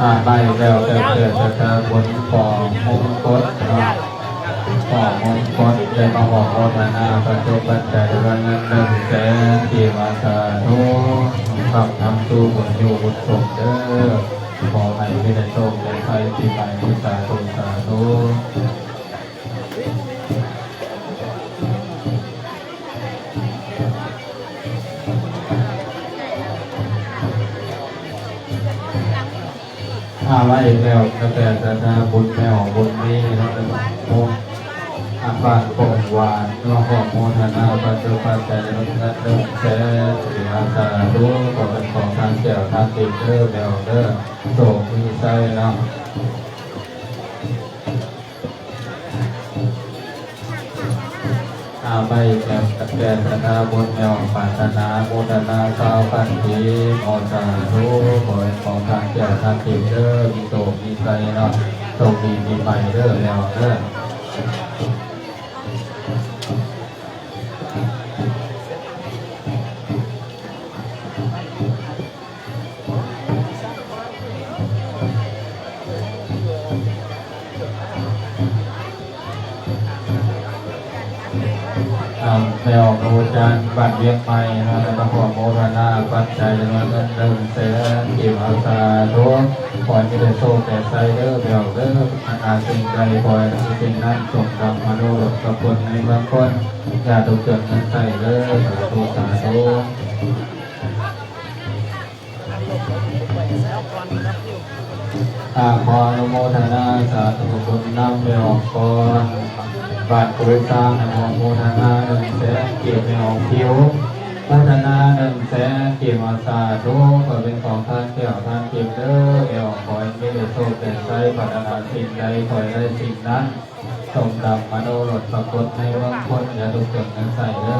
ມາໄດ້ແລ້ວ ແຕ່ແຕ່ສະຖາບຸນພໍ່ມົງກົດເນາະ ພໍ່ມົງກົດໄດ້ມາຮ່ວມໂມທະນາປັດຈຸປັດໄຈ ຈຳນວນເງິນໜຶ່ງແສນກີບ ສາທຸ ຮັບນຳສູ່ບຸນຢູ່ບຸນສົມເດີ ຂໍໃຫ້ມີແຕ່ໂຊກແຕ່ໄພປີໃໝ່ ສາທຸ ສາທຸ. ອາ ມາອີກແລ້ວ ກະແຕສະຖາບຸນແມວບຸນມີເນາະ ອາ ບ້ານໂປ່ງຫວານເນາະ ຂໍໂມທະນາປັດຈຸປັດໄຈ ເງິນໜຶ່ງແສນ ສາທຸ ຂໍເປັນຂອງທານແກ້ວທານທິບເດີ ແມວເດີ ໂຊກມີໄຊເນາະ. ອາ ໄປແລ້ວ ກະແຕສະຖາບຸນແມວປາດຖະໜາ ໂມທະນາຊາວພັນປີ ຂໍສາທຸ ຂໍໃຫ້ຂອງທານແກ້ວທານທິບເດີ ມີໂຊກມີໄຊເນາະ ໂຊກດີປີໃໝ່ເດີ ແລ້ວເດີ. ອາ ແມ່ອອກ ໂອຈານ ບ້ານວຽງໃໝ່ເນາະ ໄດ້ມາຮ່ວມໂມທະນາປັດໄຈ ຈຳນວນເງິນໜຶ່ງແສນກີບ ສາທຸ ຂໍໃຫ້ມີແຕ່ໂຊກແຕ່ໄຊເດີ ແມ່ອອກເດີ ປາດຖະໜາສິ່ງໃດ ຂໍໃຫ້ໄດ້ສິ່ງນັ້ນ ສົມດັ່ງມະໂນລົດ ປາກົດໃນເມືອງຄົນ ຢ່າທຸກຈົນເງິນໃຊ້ເດີ ສາທຸ ສາທຸ. ອາ ຂໍອະນຸໂມທະນາສາທຸບຸນນຳແມ່ອອກກ່ອນ ບ້ານໂພຊານ ອະນຸໂມທະນາໜຶ່ງແສນກີບ ແມ່ອອກຜິວ ໂມທະນາໜຶ່ງແສນກີບ ສາທຸ ຂໍເປັນຂອງທານແກ້ວທານທິບເດີ ແມ່ອອກ ຂໍໃຫ້ມີແຕ່ໂຊກແຕ່ໄຊ ປາດຖະໜາສິ່ງໃດ ຂໍໃຫ້ໄດ້ສິ່ງນັ້ນ ສົມດັ່ງມະໂນລົດ ປາກົດໃນເມືອງຄົນ ຢ່າທຸກຈົນເງິນໃຊ້ເດີ.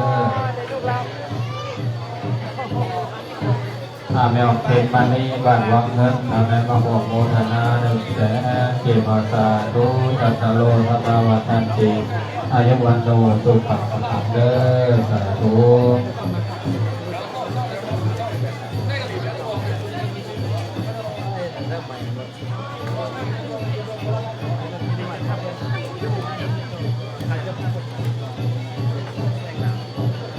ອາ ແມ່ອອກ ເພັນມະນີ ບ້ານວັງເງິນ ນຳແມ່ນມາຮ່ວມໂມທະນາໜຶ່ງແສນກີບ ສາທຸ ຕັດສະໂລທຳມະວັດທັນຕິ ອາຍຸວັນໂນ ສຸຂະພະລັງ ເດີ ສາທຸ.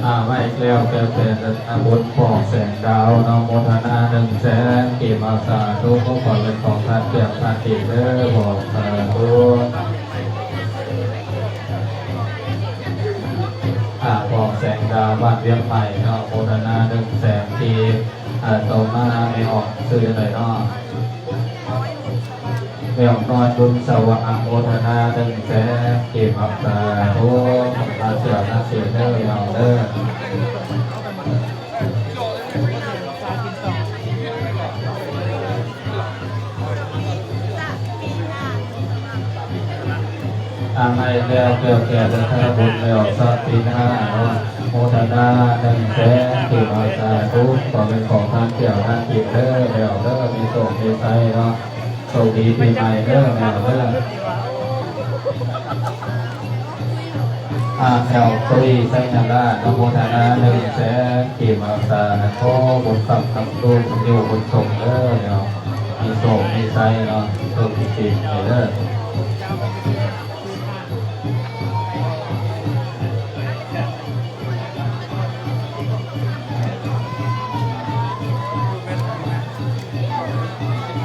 ອາ ມາອີກແລ້ວ ແກ້ວແກ່ສະຖາບຸນ ປອກແສງດາວເນາະ ໂມທະນາໜຶ່ງແສນກີບ ສາທຸ ຂໍເປັນຂອງທານແກ້ວທານທິບເດີ ປອກ ສາທຸ. ອາ ປອກແສງດາວ ບ້ານວຽງໃໝ່ເນາະ ໂມທະນາໜຶ່ງແສນກີບ ອາ ຕໍ່ມາແມ່ອອກ ຊື່ຈັ່ງໃດເນາະ? ແມ່ອອກນ້ອຍບຸນສະຫວ່າງ ອະນຸໂມທະນາໜຶ່ງແສນກີບ ຮັບສາທຸ ຂອງພະເຈົ້ານາເສດເດີ ແມ່ອອກເດີ. ອາ ໃຫ້ແລ້ວແກ້ວແກ່ສະຖາບຸນແລ້ວ ສັກປີນາເນາະ ໂມທະນາໜຶ່ງແສນກີບ ສາທຸ ຂໍເປັນຂອງທານແກ້ວທານທິບເດີ ແລ້ວເດີ ມີໂຊກມີໄຊເນາະ ໂຊກດີປີໃໝ່ເດີ ແລ້ວເດີ. ອາ ແລ້ວຕຸ້ຍ ໄຊຍະລາດ ອະນຸໂມທະນາໜຶ່ງແສນກີບ ສາທຸ ບຸນຄ້ຳຄຳຊູ ບຸນຢູ່ບຸນສົມເດີ ແລ້ວມີໂຊກມີໄຊເນາະ ໂຊກດີປີໃໝ່ເດີ.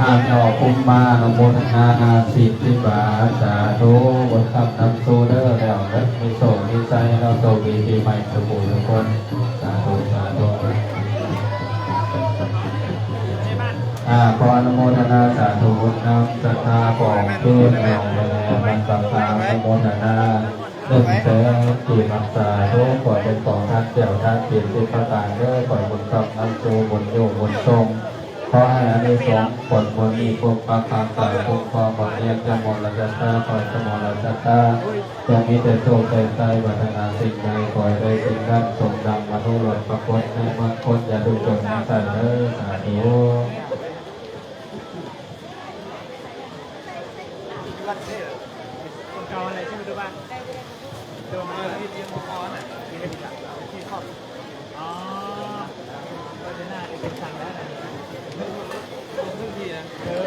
ອາ ແມ່ອອກ ພູມມາ ອະນຸໂມທະນາຫ້າສິບ ສິບບາດ ສາທຸ ບຸນຄ້ຳຄຳຊູເດີ ແລ້ວເດີ ມີໂຊກມີໄຊເນາະ ໂຊກດີປີໃໝ່ ສູ່ຜູ້ທຸກຄົນ ສາທຸ ສາທຸ. ອາ ຂໍອະນຸໂມທະນາສາທຸບຸນນຳ ສັດທາຂອງເພິ່ນເນາະ ແມ່ນບັນປາຄາ ອະນຸໂມທະນາໜຶ່ງແສນກີບ ສາທຸ ຂໍເປັນຂອງທານແກ້ວທານທິບສິບປະການເດີ ຂໍໃຫ້ບຸນຄ້ຳນຳສູ່ ບຸນຢູ່ບຸນສົງ ຂໍໃຫ້ອານິສົງຜົນບຸນນີ້ປົກປັກຮັກສາ ຄຸ້ມຄອງບັງເອນ ຈະໝົດລະສັດທາ ຂໍໃຫ້ຈະໝົດລະສັດທາ ຈົ່ງມີແຕ່ໂຊກແຕ່ໄຊ ປາດຖະໜາສິ່ງໃດ ຂໍໃຫ້ໄດ້ສິ່ງນັ້ນ ສົມດັ່ງມະໂນລົດ ປາກົດໃນເມືອງຄົນ ຢ່າທຸກຈົນເງິນໃຊ້ເດີ ສາທຸ. ອໍ ເອີ ເປັນທາງໄດ້ນະ ເອີ.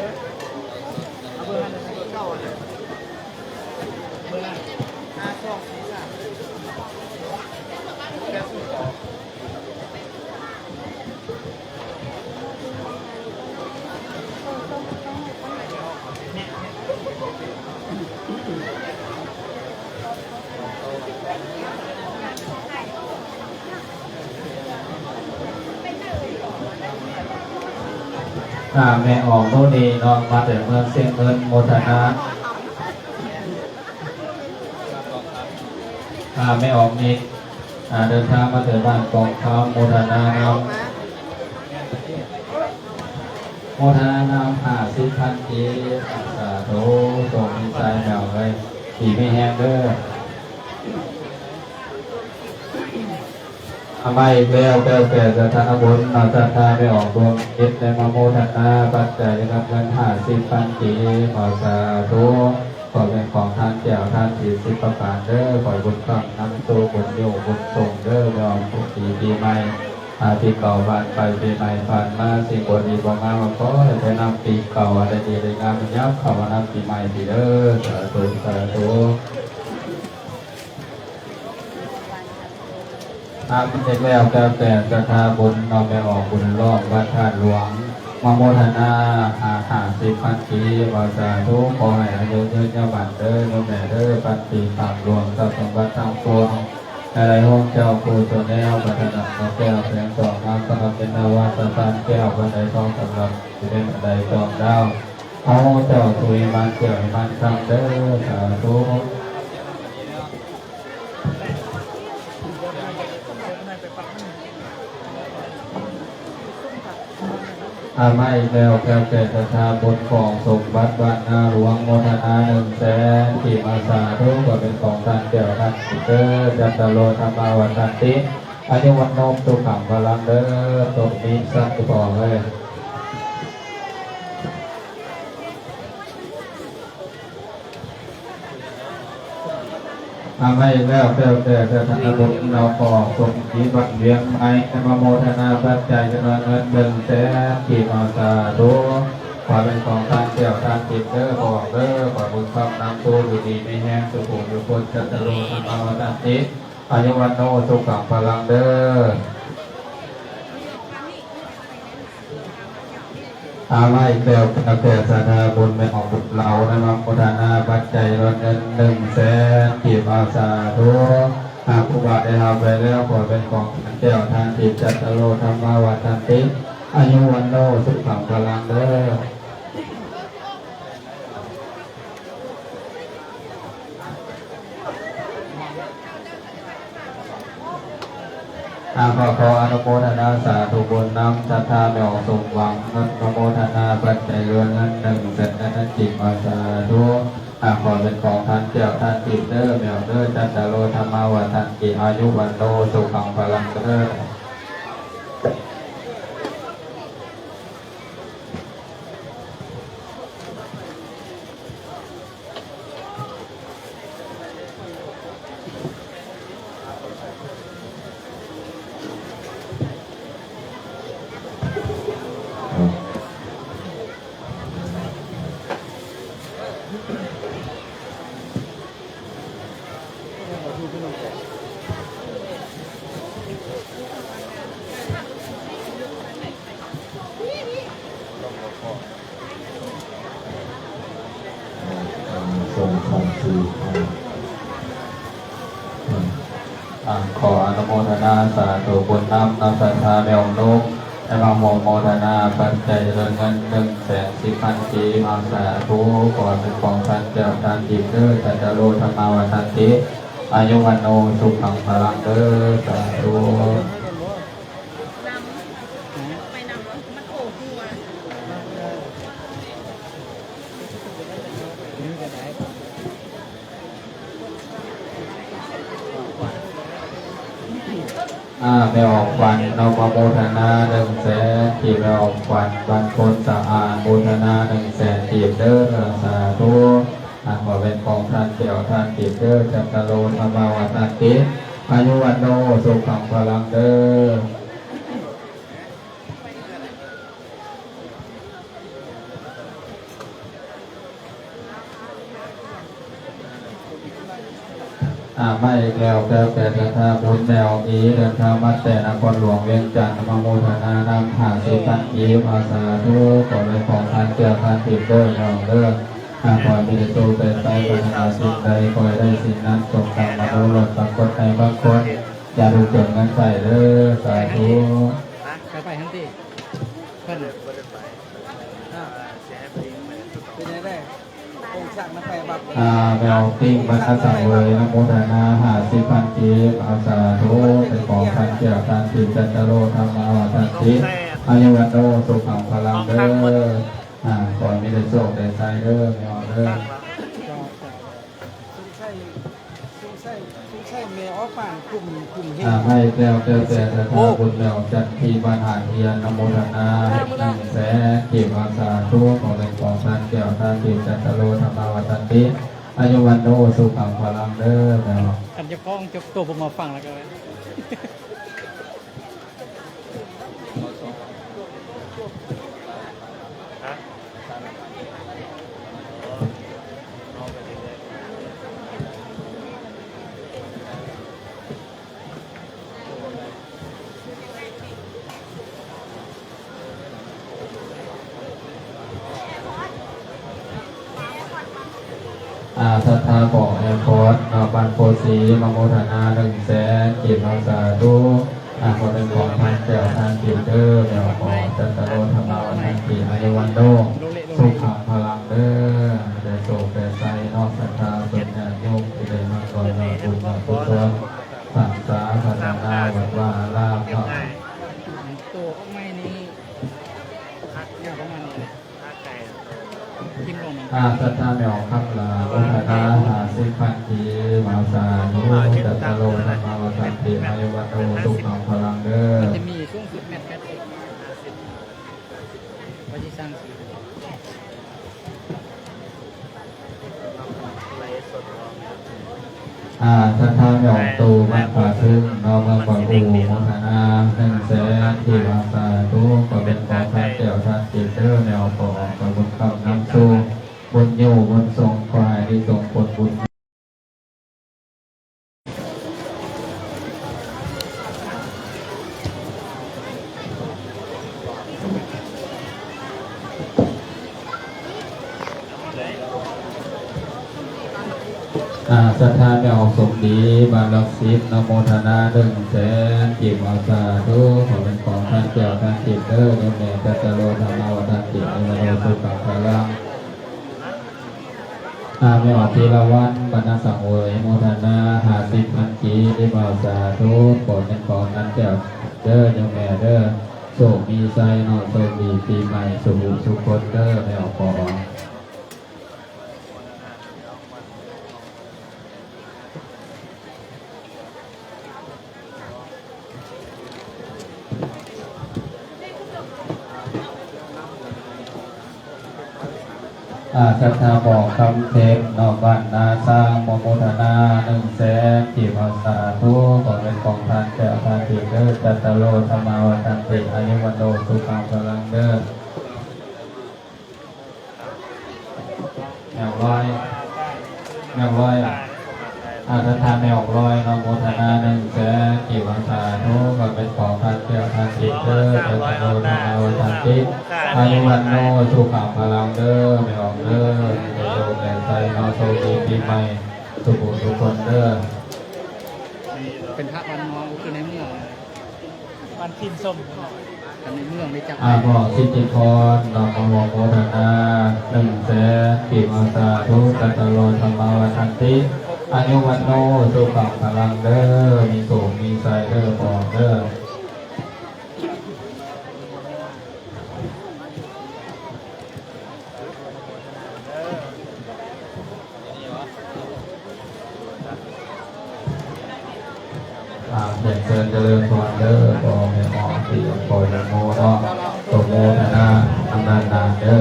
ອ່າ ແມ່ອອກໂນນີເນາະ ມາແຕ່ເມືອງຊຽງເງິນ ໂມທະນາ. ອ່າ ແມ່ອອກນິດ ອ່າ ເດີນທາງມາແຕ່ບ້ານກອງຄຳ ໂມທະນານຳ ໂມທະນານຳ ຫ້າສິບພັນກີບ. ສາທຸ ໂຊກດີໄຊແມ່ເອີຍ ດີມີແຮງເດີ. ອາ ມາອີກແລ້ວ ແກ້ວແກ່ສັດທາບຸນເນາະ ສັດທາແມ່ອອກດວງຈິດ ໄດ້ມາໂມທະນາປັດໄຈນຳເງິນຫ້າສິບພັນກີບ. ເອົາ ສາທຸ ຂໍເປັນຂອງທານແກ້ວທານທິບສິບປະການເດີ ຂໍໃຫ້ບຸນຄ້ຳນຳໂຊກ ບຸນໂຍກບຸນສົ່ງເດີ ແມ່ອອກທຸກປີປີໃໝ່ ອາ ປີເກົ່າຜ່ານໄປ ປີໃໝ່ຜ່ານມາ ສິ່ງບໍ່ດີບໍ່ງາມກໍຂໍໃຫ້ໄປນຳປີເກົ່າ ອັນໃດດີໄດ້ງາມຍັບເຂົ້າມານຳປີໃໝ່ພີ້ເດີ. ສາທຸ ສາທຸ. ອ່າ ເປັນແລ້ວ ແກ້ວແກ່ສັດທາບຸນເນາະ ແມ່ອອກບຸນລ້ອມວັດທາດຫຼວງ ມາໂມທະນາຫ້າ ຫ້າສິບພັນກີບ. ເອົາ ສາທຸ ຂໍໃຫ້ອາຍຸຍືນຍາວໝັ້ນເດີໂຍມແມ່ເດີ ພັນປີຂ້າມຫຼວງ ຊັບສົມບັດທັງປວງ ໃຫ້ໄດ້ຮອງເຈົ້າຄູ່ສູ່ແນວ ປາດຖະໜາເອົາແກ້ວແສງທອງ ງາມສະຫງັບເປັນນາວາສະຖານແກ້ວ ວັນໃດທອງສຳລັບ ຊິເປັນອັນໃດຕ້ອງດາວ ເອົາເຈົ້າສູ່ໃຫ້ໝັ້ນແກ້ວໃຫ້ໝັ້ນຄຳເດີ. ສາທຸ. ອາ ມາອີກແລ້ວ ແກ້ວແກ່ສັດທາບຸນຂອງສົມບັດບ້ານນາຫຼວງ ໂມທະນາໜຶ່ງແສນກີບ. ອາ ສາທຸ ຂໍເປັນຂອງທ່ານແກ້ວທ່ານທິບເດີ. ຈັດຕະໂລທຳມະວັດທັນຕິ ອາຍຸວັນໂນສຸຂັງພະລັງເດີ. ຕົກມີສັກພໍເອີຍ. ອາ ມາອີກແລ້ວ ແກ້ວແກ່ສັດທາບຸນເນາະ ຂອງສົມສີບ້ານວຽງໃໝ່ ໄດ້ມາໂມທະນາປັດໄຈຈຳນວນເງິນໜຶ່ງແສນກີບ. ເອົາ ສາທຸ ຂໍເປັນຂອງທ່ານແກ້ວທ່ານທິບເດີ ພໍ່ເດີ ຂໍບຸນຄຳນຳໂຊກ ຢູ່ດີມີແຮງ ສຸຂູສຸຄົນ ຈັດຕະໂລທຳມະວັດທັນຕິ ອາຍຸວັນໂນສຸຂັງພະລັງເດີ. ອາ ມາອີກແລ້ວ ແກ້ວແກ່ສັດທາບຸນ ແມ່ອອກບຸນເລົາ ໄດ້ມາໂມທະນາປັດໄຈຈຳນວນເງິນໜຶ່ງແສນກີບ. ອາ ສາທຸ ຫາກຄູບາໄດ້ຮັບໄວ້ແລ້ວ ຂໍເປັນຂອງທ່ານແກ້ວທ່ານທິບ ຈັດຕະໂລທຳມະວັດທັນຕິ ອາຍຸວັນໂນສຸຂັງພະລັງເດີ. ອາ ຂໍ ຂໍອະນຸໂມທະນາສາທຸບຸນນຳ ສັດທາແມ່ອອກສົມຫວັງ ອະນຸໂມທະນາປັດໄຈເຫຼືອເງິນໜຶ່ງແສນກີບ. ອາ ສາທຸ ອາ ຂໍເປັນຂອງທ່ານແກ້ວທ່ານທິບເດີ ແມ່ອອກເດີ ຈັດຕະໂລທຳມະວັດທັນຕິ ອາຍຸວັນໂນສຸຂັງພະລັງເດີ. ອ່າ ຂໍອະນຸໂມທະນາສາທຸບຸນນຳ ນຳສັດທາແມ່ອອກນົກ ໄດ້ມາຮ່ວມໂມທະນາປັດໄຈຈຳນວນເງິນໜຶ່ງແສນສິບພັນກີບ. ອາ ສາທຸ ຂໍເປັນຂອງທ່ານແກ້ວທ່ານທິບເດີ ຈັດຕະໂລທຳມະວັດທັນຕິ ອາຍຸວັນໂນສຸຂັງພະລັງເດີ. ສາທຸ. ອາ ແມ່ອອກຂວັນເນາະ ມາໂມທະນາໜຶ່ງແສນກີບ. ແມ່ອອກຂວັນ ບັນພົນສະອາດ ໂມທະນາໜຶ່ງແສນກີບເດີ. ສາທຸ. ອາ ຂໍເປັນຂອງທ່ານແກ້ວທ່ານທິບເດີ ຈັດຕະໂລທຳມະວັດທັນຕິ ອາຍຸວັນໂນສຸຂັງພະລັງເດີ. ອາ ມາອີກແລ້ວ ແກ້ວແກ່ສັດທາບຸນແມ່ອອກອີ ເດີນທາງມາແຕ່ນະຄອນຫຼວງວຽງຈັນ ມາໂມທະນານຳຫ້າສິບພັນກີບ. ອາ ສາທຸ ຂໍເປັນຂອງທ່ານແກ້ວທ່ານທິບເດີ ແມ່ອອກເດີ. ອາ ຂໍໃຫ້ມີແຕ່ໂຊກແຕ່ໄຊ ປາດຖະໜາສິ່ງໃດ ຂໍໃຫ້ໄດ້ສິ່ງນັ້ນ ສົມດັ່ງມະໂນລົດ ປາກົດໃນບັງຄົນ ຢ່າໄດ້ຈົນເງິນໃຊ້ເດີ. ສາທຸ. ໄປ ໄປຫັ້ນຕິ. ເພິ່ນ ອ່າ ເປັນຈັ່ງໃດ? ອົງສັກນະໄປບັບ ອ່າ ແມ່ອອກປິງ ບັນນະສັງເຫວີຍ ອະນຸໂມທະນາຫ້າສິບພັນກີບ. ເອົາ ສາທຸ ເປັນຂອງທານແກ້ວທານທິບ ຈັດຕະໂລທຳມະວັດທັນຕິ ອາຍຸວັນໂນ ສຸຂັງພະລັງເດີ. ອ່າ ຂໍໃຫ້ມີແຕ່ໂຊກແຕ່ໄຊເດີ ແມ່ອອກເດີ. ສົງໄສ ສົງໄສ ສົງໄສແມ່ອອກປານກຸ່ມ ກຸ່ມເຮັດ ອ່າ ໃຫ້ແກ້ວແກ້ວແຕ່ສະຖາບຸນແມ່ອອກຈັນທີ ບ້ານຫາດຮຽນ ອະນຸໂມທະນາໜຶ່ງແສນກີບ. ເອົາ ສາທຸ ຂໍເປັນຂອງທານແກ້ວທານທິບ ຈັດຕະໂລທຳມະວັດທັນຕິ ອາຍຸວັນໂນ ສຸຂັງພະລັງເດີ ແມ່ອອກ. ຄັນເຈົ້າຂອງຈົບໂຕບໍ່ມາຟັງແລ້ວກໍ ອ່າ ສັດທາ ບໍ່ແອພອດ ເນາະ ບ້ານໂພສີ ມາໂມທະນາໜຶ່ງແສນກີບ. ເອົາ ສາທຸ ອ່າ ຂໍເປັນຂອງທານແກ້ວທານທິບເດີ ແມ່ອອກ ຈັນຕະໂລທຳມະວັດທັນຕິ ອາຍຸວັນໂນ ສຸຂັງພະລັງເດີ. ໃຫ້ໄດ້ໂຊກໄດ້ໄຊເນາະ ສັດທາຊົນຍາດໂຍມທີ່ໄດ້ມາຮ່ວມຍອດບຸນຍອດກຸສົນ ສ້າງສາພັດທະນາວັດວາອາລາມເນາະ. ໂຕອອກໃໝ່ນີ້ ຍາວປະມານນີ້ແຫຼະ. ອ່າ ສັດທາແມ່ອອກຄຳຫຼ້າ ໂມທະນາຫ້າສິບພັນກີບ. ເອົາ ສາທຸ ຈັດຕະໂລທຳມະວັດທັນຕິ ອາຍຸວັນໂນ ສຸຂັງພະລັງເດີ. ມັນຈະມີສູງສຸດແມັດແປດສິບ ວ່າຊິສ້າງສີ ອ່າ ສັດທາແມ່ອອກຕູ້ ບ້ານປາເທິງ ເນາະ ເມືອງປາກອູ ໂມທະນາໜຶ່ງແສນກີບ. ເອົາ ສາທຸ ຂໍເປັນຂອງທານແກ້ວທານທິບເດີ ແມ່ອອກ ຂໍອອກກະບຸນຄ້ຳນຳໂຊກ ບຸນຍູ້ບຸນສົ່ງ ຂໍໃຫ້ໄດ້ສົ່ງຜົນບຸນ. ອ່າ ສັດທາແມ່ອອກສົມດີ ບ້ານຫຼັກສິບ ເນາະ ໂມທະນາໜຶ່ງແສນກີບ. ເອົາ ສາທຸ ຂໍເປັນຂອງທານແກ້ວທານທິບເດີ ໂຍມແມ່ ຈັດຕະໂລທຳມະວັດທັນຕິ ອາຍຸວັນໂນ ສຸຂັງພະລັງ. ອ່າ ແມ່ອອກທີລະວັນ ບັນນະສັງເຫວີຍ ໂມທະນາຫ້າສິບພັນກີບ. ເອົາ ສາທຸ ຂໍເປັນຂອງທານແກ້ວເດີ ໂຍມແມ່ເດີ. ໂຊກມີໄຊເນາະ ໂຊກດີປີໃໝ່ ສຸຂະສຸຂະຄົນເດີ ແມ່ອອກ ຂໍ. ອ່າ ສັດທາ ບໍ່ຄຳເພັງ ເນາະ ບ້ານນາຊ້າງ ມາໂມທະນາໜຶ່ງແສນກີບ. ເອົາ ສາທຸ ຂໍເປັນຂອງທານແກ້ວທານທິບເດີ ຈັດຕະໂລທຳມະວັດທັນຕິ ອາຍຸວັນໂນ ສຸຂັງພະລັງເດີ. ແມ່ອອກລອຍ ແມ່ອອກລອຍ ອ່າ ສັດທາແມ່ອອກລອຍ ເນາະ ໂມທະນາໜຶ່ງແສນກີບ. ເອົາ ສາທຸ ຂໍເປັນຂອງທານແກ້ວທານທິບເດີ ຈັດຕະໂລທຳມະວັດທັນຕິ ອາຍຸວັນໂນ ສຸຂັງພະລັງເດີ ແມ່ອອກເດີ. ໃຫ້ໄດ້ໂຊກໄດ້ໄຊເນາະ ໂຊກດີປີໃໝ່ ສຸຂະສຸຂະຄົນເດີ. ເປັນພະບ້ານນອກ ຄືໃນເມືອງ ບ້ານພິນສົມ ກັນໃນເມືອງໄດ້ຈັກ ອ່າ ບອກສິດທິພອນ ເນາະ ມາຮ່ວມໂມທະນາໜຶ່ງແສນກີບ. ເອົາ ສາທຸ ຈັດຕະໂລທຳມະວັດທັນຕິ ອາຍຸວັນໂນ ສຸຂັງພະລັງເດີ ມີໂຊກມີໄຊເດີ ບອກເດີ. ອ່າ ຮຽນເຊີນຈະເລີນພອນເດີ ພໍ່ແມ່ໝໍທີ່ຢາກປ່ອຍໂມເນາະ ໂຕໂມທະນານຳນານເດີ.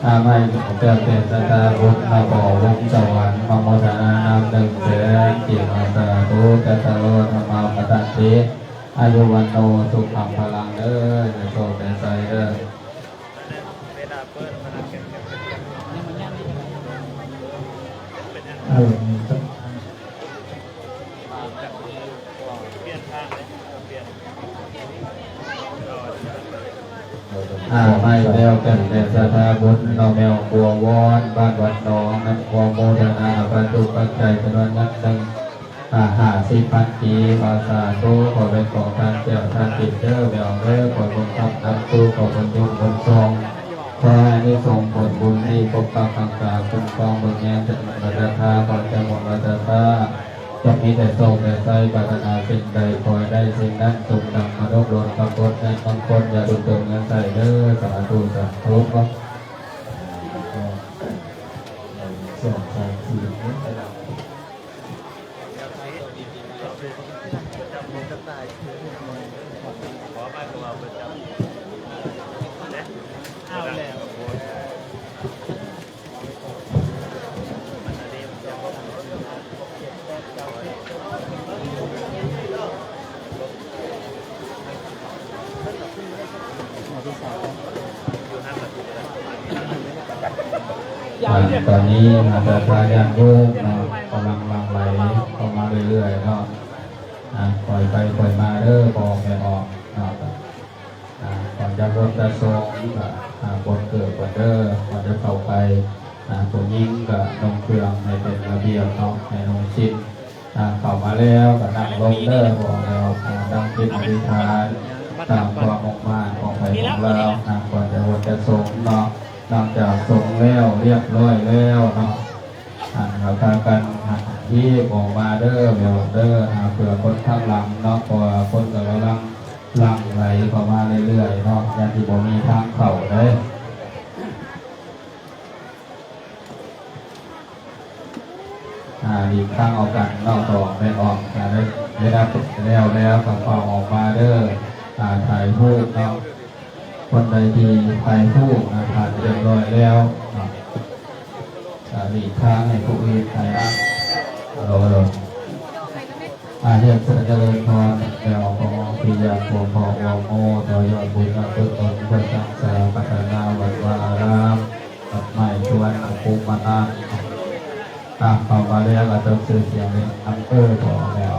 ອ່າ ໃຫ້ແກ່ເປັນສັດທາບຸນ ມາຂໍວົງສະຫວັນ ມາໂມທະນານຳໜຶ່ງແສນກີບ. ເອົາ ສາທຸ ຈັດຕະໂລທຳມະວັດທັນຕິ ອາຍຸວັນໂນ ສຸຂັງພະລັງເດີ ໃຫ້ໂຊກໃຫ້ໄຊເດີ. ອ່າ ໃຫ້ແລ້ວແຕ່ສັດທາບຸນເນາະ ແມ່ອອກບົວວອນ ບ້ານວັດໜອງ ນຳຄວາມໂມທະນາ ປັດຈຸປັດໄຈ ຈຳນວນເງິນໜຶ່ງ ຫ້າ ຫ້າສິບພັນກີບ ອາ ສາທຸ ຂໍເປັນຂອງທ່ານແກ້ວທ່ານທິບເດີ ແມ່ອອກເດີ ຂໍບຸນຄ້ຳນຳສູ່ ຂໍບຸນຍຸງບຸນສົ່ງ ຂໍໃຫ້ອານິສົງຜົນບຸນນີ້ປົກປັກຮັກສາຄຸ້ມຄອງເບິ່ງແຍງ ຈະມີແຕ່ສັດທາ ຂໍຈະໝົດວ່າສັດທາ ຈະມີແຕ່ໂຊກແຕ່ໄຊ ປາດຖະໜາສິ່ງໃດ ຂໍໃຫ້ໄດ້ສິ່ງນັ້ນ ສົມດັ່ງມະນຸລົດປາກົດໃນມງຄົນ ຢ່າດຸດເຕີມເງິນໃຊ້ເດີ ສາທຸ ສາທຸ ສອງ ສາມ ສີ່ ອ່າ ຕອນນີ້ມາແຕ່ພະຍາດໂຍມເນາະ ກຳລັງຫຼັ່ງໄຫຼເຂົ້າມາເລື້ອຍໆເນາະ ອ່າ ຄ່ອຍໄປຄ່ອຍມາເດີ ບໍ່ອອກແມ່ນອອກເນາະ ອ່າ ກ່ອນຈະບົດຈະສົງ ອ່າ ບົດເກີບກ່ອນເດີ ກ່ອນຈະເຂົ້າໄປ ອ່າ ຜູ້ຍິງກໍນຸ່ງເຄື່ອງໃຫ້ເປັນລະບຽບເນາະ ໃຫ້ນຸ່ງສິ້ນ ອ່າ ເຂົ້າມາແລ້ວກໍນັ່ງລົງເດີ ບອກແລ້ວ ອ່າ ຕັ້ງຈິດອະທິຖານ ຕາມຄວາມມຸ່ງມາດຂອງໃຜຂອງລາວ ອ່າ ກ່ອນຈະບົດຈະສົງເນາະ ຫຼັງຈາກສົງແລ້ວ ລຽບຮ້ອຍແລ້ວເນາະ ອ່າ ກໍພາກັນຮີບອອກມາເດີ ແມ່ອອກເດີ ອ່າ ເພື່ອຄົນທາງຫຼັງເນາະ ເພາະວ່າຄົນກໍກຳລັງຫຼັ່ງໄຫຼເຂົ້າມາເລື້ອຍໆເນາະ ຢ້ານຊິບໍ່ມີທາງເຂົ້າເດ້. ອ່າ ຫຼີກທາງອອກກັນເນາະ ສອງແມ່ອອກ ອ່າ ໄດ້ ໄດ້ຮັບແລ້ວແລ້ວກໍຟ້າວອອກມາເດີ ອ່າ ຖ່າຍຮູບເນາະ ຄົນໃດທີ່ຖ່າຍຮູບ ອ່າ ຜ່ານຮຽບຮ້ອຍແລ້ວເນາະ ອ່າ ຫຼີກທາງໃຫ້ຜູ້ອື່ນຖ່າຍ ອ່າ ໂດຍ ໂດຍ ອາ ຮຽນເຊີນຈະເລີນພອນ ແລ້ວກໍພິຍາໂຄພໍ່ພໍ່ໂມ ຕໍ່ຍອດບຸນອະກຸສົນ ເພື່ອສ້າງສາພັດທະນາວັດວາອາຣາມ ດອກໄມ້ສວນ ອາຄຸມມະນານ ອາ ເຂົ້າມາແລ້ວກໍຕົບຊື່ສຽງເປັນອຳເພີພໍແລ້ວ.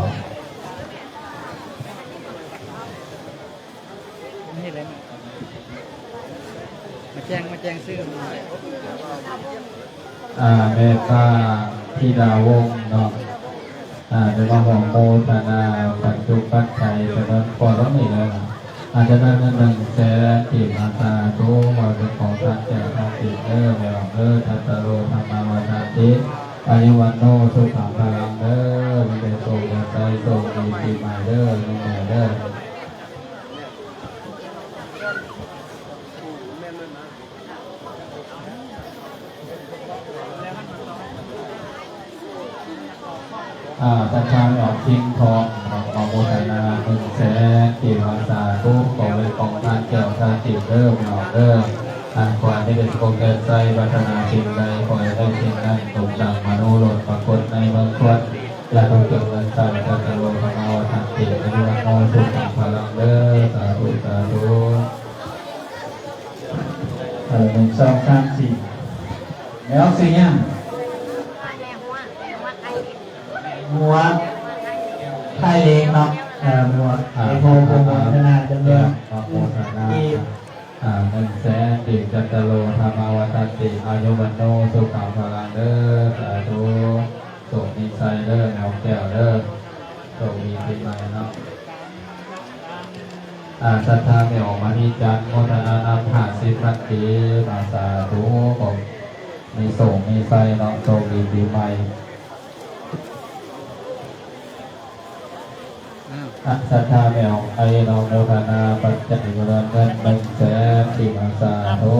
ມາແຈ້ງ ມາແຈ້ງຊື່ ອາ ແມ່ປ້າທິດາວົງເນາະ ອາ ໄດ້ມາຮ່ວມໂມທະນາປັດຈຸປັດໄຈ ສະເໜີຂໍຕົງນີ້ແລ້ວນະ ອາ ຈະໄດ້ເງິນໜຶ່ງແສນກີບ ອາ ສາທຸ ຂໍເປັນຂອງທ່ານແກ້ວທ່ານທິບເດີ ແມ່ອອກເດີ ທັດຕະໂລທຳມະວັດທັນຕິ ອາຍຸວັນໂນ ສຸຂັງພະລັງເດີ ມີແຕ່ໂຊກແຕ່ໄຊ ໂຊກດີປີໃໝ່ເດີ ແມ່ເດີ. ອາ ທ່ານທ່ານອອກພິງທອງ ອາ ໂມທະນາໜຶ່ງແສນ ທີ່ວ່າສາທຸ ຂໍເປັນຂອງທ່ານແກ້ວທ່ານທິບເດີ ແມ່ອອກເດີ ອາ ຂໍໃຫ້ໄດ້ສົມຄວາມໄດ້ໃຈ ປາດຖະໜາສິ່ງໃດ ຂໍໃຫ້ໄດ້ສິ່ງນັ້ນ ສົມດັ່ງມະໂນລົດປາກົດໃນເມືອງຄົນ ຢ່າໄດ້ເກີດເງິນໃຊ້ ຈັກກະໂລທຳມະວັດທັນຕິ ອາຍຸວັນໂນ ສຸຂັງພະລັງເດີ ສາທຸ ສາທຸ. ເອີ ໜຶ່ງ ສອງ ສາມ ສີ່ ແລ້ວຊື່ຫຍັງ? ຫົວ ໄທເລັກເນາະ ເອີ ຫົວ ອາ ໂມທະນາຈຳນວນ ອາ ໜຶ່ງແສນກີບ ຈັດຕະໂລທຳມະວັດທັນຕິ ອາຍຸວັນໂນ ສຸຂັງພະລັງເດີ ສາທຸ ໂຊກມີໄຊເດີ ແມ່ອອກແກ້ວເດີ ໂຊກດີປີໃໝ່ເນາະ ອາ ສັດທາແມ່ອອກມະນີຈັນ ໂມທະນານຳ ຫ້າສິບພັນກີບ ອາ ສາທຸ ຂໍມີໂຊກມີໄຊເນາະ ໂຊກດີປີໃໝ່. ອາ ສັດທາແມ່ອອກໄອເນາະ ໂມທະນາປັດໄຈ ຈຳນວນເງິນໜຶ່ງແສນກີບ ອາ ສາທຸ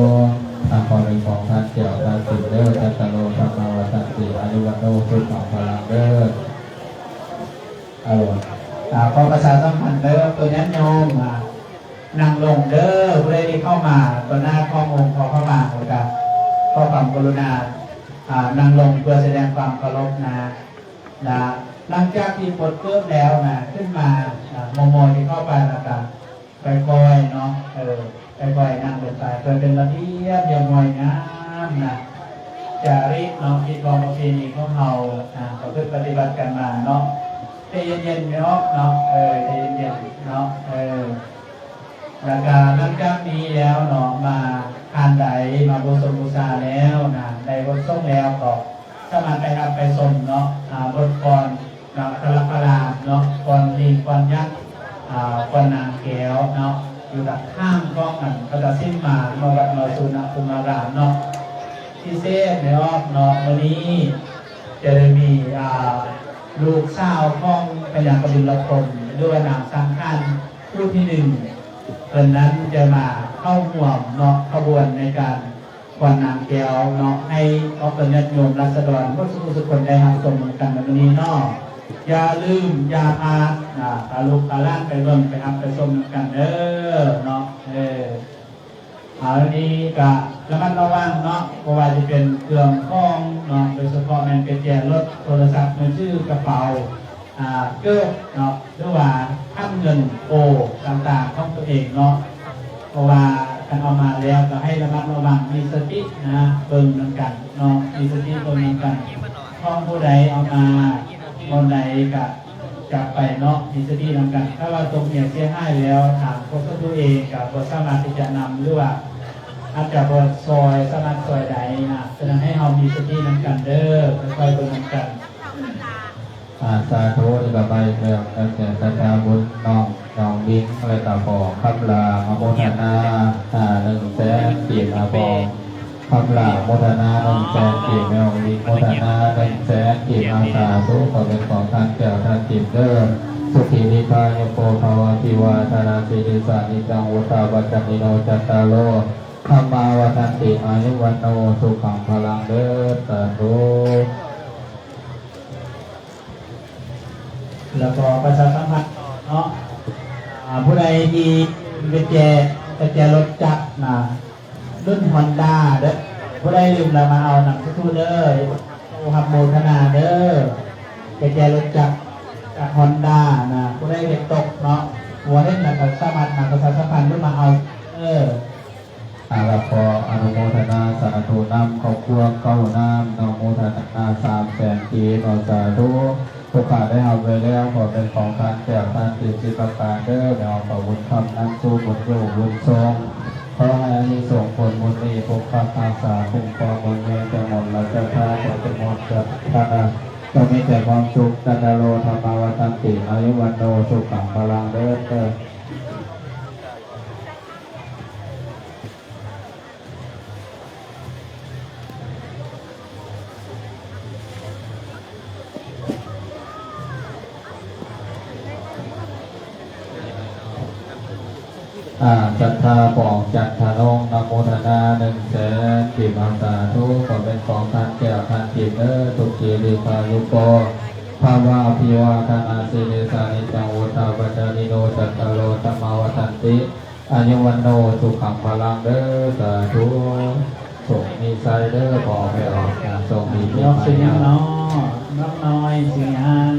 ອາ ຂໍເປັນຂອງທ່ານແກ້ວທ່ານທິບເດີ ຈັດຕະໂລທຳມະວັດທັນຕິ ອາຍຸວັນໂນ ສຸຂັງພະລັງເດີ. ອາ ອາ ຂໍປະຊາສຳພັນເດີ ຕົວຍາດໂຍມ ອາ ນັ່ງລົງເດີ ຜູ້ໃດທີ່ເຂົ້າມາຕໍ່ໜ້າຂອງອົງພໍ່ພະບາງ ແລ້ວກະຂໍຄວາມກະລຸນາ ອາ ນັ່ງລົງເພື່ອສະແດງຄວາມເຄົາລົບນະ ລະຫຼັງຈາກທີ່ປົດເກີບແລ້ວນະ ຂຶ້ນມາ ອາ ໝໍ່ໆທີ່ເຂົ້າໄປ ແລ້ວກະຄ່ອຍໆເນາະ ເອີ ຄ່ອຍໆນັ່ງລົງໄປ ເພື່ອເປັນລະບຽບຮຽບຮ້ອຍງາມນະ ຈາຣິກເນາະ ຮີດຄອງປະເພນີຂອງເຮົາ ອາ ປະພຶດປະຕິບັດກັນມາເນາະ ໃຈເຢັນໆເນາະ ເນາະ ເອີ ໃຈເຢັນໆເນາະ ເອີ. ແລ້ວກະຫຼັງຈາກນີ້ແລ້ວເນາະ ມາທ່ານໃດມາບູຊົມບູຊາແລ້ວນະ ໄດ້ບົດສົງແລ້ວກໍສາມາດໄປຮັບໄປຊົມເນາະ ອາ ບົດກ່ອນ ສາລະພະລາມເນາະ ກ່ອນລີງ ກ່ອນຍັກ ອ່າ ກ່ອນນາງແກ້ວເນາະ ຢູ່ທາງຂ້າງຂອງອັນພະເຈົ້າສິມມາ ມາວັດມາສຸນະພູມາລາມເນາະ. ພິເສດໃນອອກເນາະ ມື້ນີ້ຈະໄດ້ມີ ອ່າ ລູກສາວຂອງພະຍາກະບິນລະພົມ ຫຼືວ່ານາງສັງຂານຜູ້ທີໜຶ່ງ ເພິ່ນນັ້ນຈະມາເຂົ້າຮ່ວມເນາະ ຂະບວນໃນການ ຂວັນນາງແກ້ວເນາະ ໃຫ້ຄອບຄົວຍາດໂຍມລາຊະດອນເບິດສູ່ຜູ້ສູ່ຄົນໄດ້ຮັບຊົມນຳກັນໃນມື້ນີ້ເນາະ. ຢ່າລືມຢ່າພາດ ອາ ພາລູກພາຫຼານໄປເບິ່ງໄປຮັບໄປຊົມນຳກັນເດີເນາະ. ເອີ ເອົາ ນີ້ກະລະມັດລະວັງເນາະ ບໍ່ວ່າຈະເປັນເຄື່ອງຂອງເນາະ ໂດຍສະເພາະແມ່ນປະແຈລົດ ໂທລະສັບມືຖື ກະເປົາ ອ່າ ເກີບເນາະ ຫຼືວ່າຂັນເງິນໂອຕ່າງໆຂອງຕົວເອງເນາະ ເພາະວ່າຄັນເອົາມາແລ້ວກໍໃຫ້ລະມັດລະວັງ ມີສະຕິນະ ເບິ່ງນຳກັນເນາະ ມີສະຕິເບິ່ງນຳກັນ ຂອງຜູ້ໃດເອົາມາບ່ອນໃດກະຈັບໄປເນາະ ມີສະຕິນຳກັນ. ຖ້າວ່າຕົກເຫຍເສຍຫາຍແລ້ວ ທາງພວກສັດຕູເອງກະບໍ່ສາມາດທີ່ຈະນຳ ຫຼືວ່າອາດຈະບໍ່ຊ່ອຍ ສາມາດຊ່ອຍໄດ້ນະ ສະນັ້ນໃຫ້ເຮົາມີສະຕິນຳກັນເດີ ຄ່ອຍໆເບິ່ງນຳກັນ. ອາ ສາທຸ ນີ້ກໍໄປແລ້ວ ແລ້ວແຕ່ສັດທາບຸນ ນ້ອງ ນ້ອງບິງ ແລ້ວກໍພໍ່ຄຳຫຼ້າ ມາໂມທະນາ ອາ ໜຶ່ງແສນກີບ ອາ ພໍ່ຄຳຫຼ້າ ໂມທະນາ ໜຶ່ງແສນກີບ ແມ່ອອງບິງ ໂມທະນາ ໜຶ່ງແສນກີບ ອາ ສາທຸ ຂໍເປັນຂອງທ່ານແກ້ວທ່ານທິບເດີ ສຸຂີ ດີຄາຍຸໂກ ພະວາ ອາພິວາທະນາສີລິສາ ນິຈຈັງ ວຸດທາປະຈາຍິໂນ ຈັດຕາໂລ ທຳມາ ວັດທັນຕິ ອາຍຸ ວັນໂນ ສຸຂັງ ພະລັງ ເດີ ສາທຸ. ແລ້ວກໍປະຊາສຳພັນເນາະ ອາ ຜູ້ໃດທີ່ລືມກະແຈ ກະແຈລົດຈັກນະ ລຸ້ນຮອນດ້າເດີ ຜູ້ໃດລືມລະມາເອົານຳສາທຸເດີ ຮັບໂມທະນາເດີ ກະແຈລົດຈັກຈາກຮອນດ້ານະ ຜູ້ໃດເຮັດຕົກເນາະ ບໍ່ເຫັນລະກະສາມາດມາປະຊາສຳພັນ ຫຼືມາເອົາເດີ. ອາ ລະຂໍອະນຸໂມທະນາສາທຸນຳຄອບຄົວເກົ້ານ້ຳເນາະ ໂມທະນາສາມແສນກີບເນາະ ສາທຸ. ຜູ້ຂ້າໄດ້ຮັບໄວ້ແລ້ວ ຂໍເປັນຂອງທ່ານແກ້ວທ່ານທິບສິບປະການເດີ ແມ່ອອກປະບຸນຄຳນຳສູ່ບຸນຢູ່ບຸນສົ່ງ ຂໍໃຫ້ອານິສົງຜົນບຸນນີ້ປົກປັກຮັກສາຄຸ້ມຄອງເບິ່ງແຍງແຕ່ໝົດລະເຈົ້າທ່ານ ແຕ່ໝົດເຈົ້າທ່ານ ຈົ່ງມີແຕ່ຄວາມສຸກ ຈັນຕະໂລ ທຳມາວັດທັນຕິ ອາຍຸວັນໂນ ສຸຂັງ ພະລັງ ເດີ. ອາ ສັດທາ ປອງຈັນທະນົງ ນະໂມທະນາ ໜຶ່ງແສນ ກິບມາ ສາທຸ ຂໍເປັນຂອງທ່ານແກ້ວ ທ່ານທິບເດີ ສຸຂີ ດີຄາຍຸໂກ ພະວາ ອາພິວາທະນາສີລິສາ ນິຈຈັງ ວຸດທາປະຈາຍິໂນ ຈັດຕາໂລ ທຳມາ ວັດທັນຕິ ອາຍຸວັນໂນ ສຸຂັງ ພະລັງ ເດີ ສາທຸ. ໂຊກມີໄຊເດີ ພໍ່ແມ່ອອກ ໂຊກດີປີໃໝ່ ນ້ອງຊື່ຫຍັງເນາະ? ນ້ອງນ້ອຍຊື່ຫຍັງ?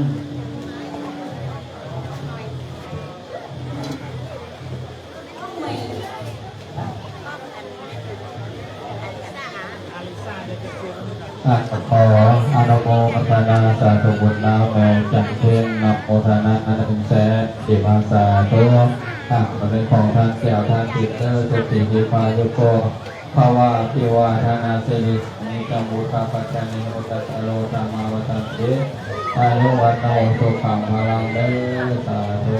ອ່າ ຂໍອະນຸໂມທະນາສາທຸບຸນນຳແມ່ຈັນເພັງ ນະໂມທະນາໜຶ່ງແສນ ສິບ ອາ ສາທຸ. ອ່າ ເປັນຂອງທ່ານແກ້ວ ທ່ານທິບເດີ ສຸຂີ ທີພາຍຸໂກ ພະວາ ອາພິວາທະນາສີລິສານິຈັງ ວຸດທາປະຈາຍິໂນ ຈັດຕາໂລ ທຳມາວັດທັນຕິ ອາຍຸວັນໂນ ສຸຂັງ ພະລັງ ເດີ ສາທຸ.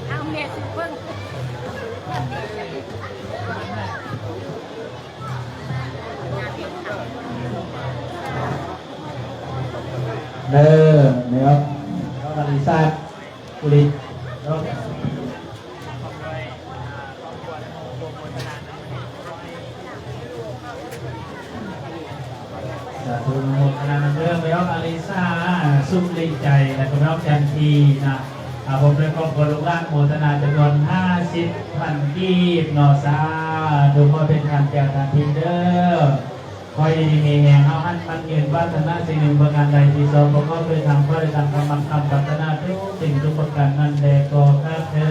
ເອົາແມ່ຊິເບິ່ງ ເດີ ແມ່ອອກ ນ້ອງອາລິຊາ ກຸລິດ ເນາະ. ສາທຸ ອະນຸໂມທະນານຳເດີ ແມ່ອອກອາລິຊາ ສຸກດີໃຈ ແລະ ກໍນ້ອງຈັນທີນະ ອາ ພ້ອມດ້ວຍຄອບຄົວລູກຫຼານ ໂມທະນາຈຳນວນຫ້າສິບພັນກີບເນາະ ສາທຸ ຂໍເປັນທານແກ່ທ່ານທີເດີ. ຂໍຢູ່ດີມີແຮງ ເຮົາຫັນໝັ້ນຍືນ ປາດຖະໜາສິ່ງໜຶ່ງປະການໃດທີ່ຊອບປະກອບດ້ວຍທຳ ຂໍໄດ້ດັ່ງຄຳໝັ້ນຄຳປາດຖະໜາທຸກສິ່ງທຸກປະການນັ້ນແດ່ ຂໍຄາດເທີ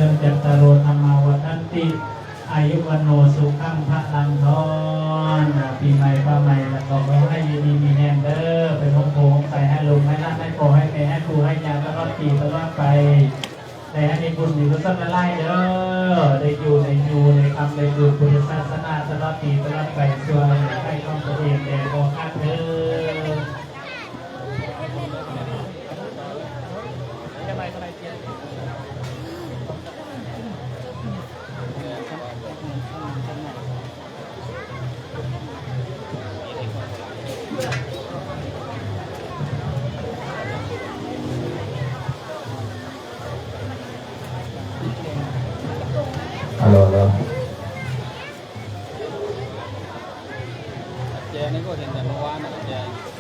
ນ ຈັດຕາໂລ ທຳມາວັດທັນຕິ ອາຍຸວັນໂນ ສຸຂັງ ພະລັງ ທອນ ປີໃໝ່ຟ້າໃໝ່ ແລະ ກໍຂໍໃຫ້ຢູ່ດີມີແຮງເດີ ເປັນໂຮມໂພໂຮມໄຊໃຫ້ລູກໃຫ້ຫຼານ ໃຫ້ພໍ່ໃຫ້ແມ່ ໃຫ້ປູ່ໃຫ້ຍ່າ ຕະຫຼອດປີຕະຫຼອດໄປ. ໄດ້ໃຫ້ມີບຸນມີກຸສົນຫຼາຍໆເດີ ໄດ້ຢູ່ ໄດ້ຢູ່ ໄດ້ທຳ ໄດ້ເກີດພຸດທະສາສະໜາຕະຫຼອດປີຕະຫຼອດໄປ ຊົ່ວໃຫ້ໄດ້ຄ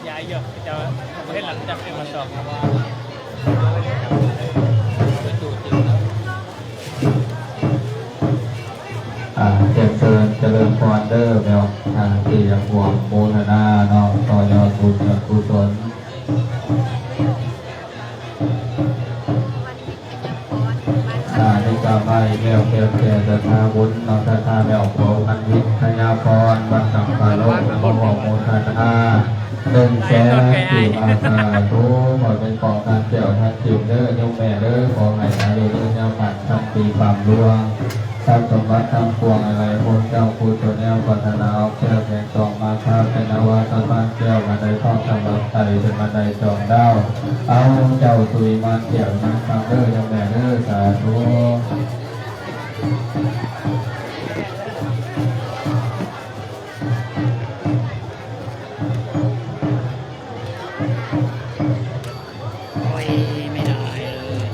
ຍ້າຍຢູ່ ເຈົ້າບໍ່ເຫັນຫຼັງຈາກເປັນມາສອງ. ອ່າ ຮຽນເຊີນຈະເລີນພອນເດີແມ່ອອກ ອ່າ ທີ່ຢາກຮ່ວມໂມທະນາເນາະ ຕໍ່ຍອດບຸນຍອດກຸສົນ. ອ່າ ນີ້ກໍມາອີກແລ້ວ ແກ່ແກ່ສັດທາບຸນເນາະ ສັດທາແມ່ອອກ ເຜົ່າພັນວິທະຍາພອນ ບ້ານສຳປາໂລກ ມາຮ່ວມໂມທະນາ ໜຶ່ງແສນກີບ ອາ ສາທຸ ຂໍເປັນຂອງທ່ານແກ້ວທ່ານຈິ້ມເດີ ໂຍມແມ່ເດີ ຂໍໃຫ້ອາຍຸຍືນຍາວໝັ້ນ ພັນປີ ປ້ຳລວງ ຊັບສົມບັດທັງປວງ ໃຫ້ໄຫຼພົ້ນເຈົ້າ ຜູ້ຕົວແນວປາດຖະໜາ ອອກແກ້ວແຂງສອງ ມາຄາເປັນອາວາສະພານແກ້ວ ບັນໄດທອງສຳລັບໄຕ່ ເປັນບັນໄດຈອງດາວ ເອົາເຈົ້າສຸຍມານແກ້ວນຳທາງເດີ ໂຍມແມ່ເດີ ສາທຸ. ໂອ້ຍ ໄມ່ໄດ້ເລີຍ.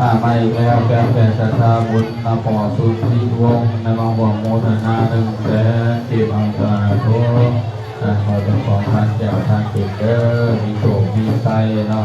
ອ່າ ມາອີກແລ້ວ ແກ່ແກ່ສັດທາບຸນນະ ພໍ່ສຸດທິວົງ ນຳມາຮ່ວມໂມທະນາ ໜຶ່ງແສນກີບ ເອົາ ສາທຸ ອ່າ ຂໍເປັນຂອງທ່ານແກ້ວທ່ານຈິ້ມເດີ ມີໂຊກມີໄຊເນາະ.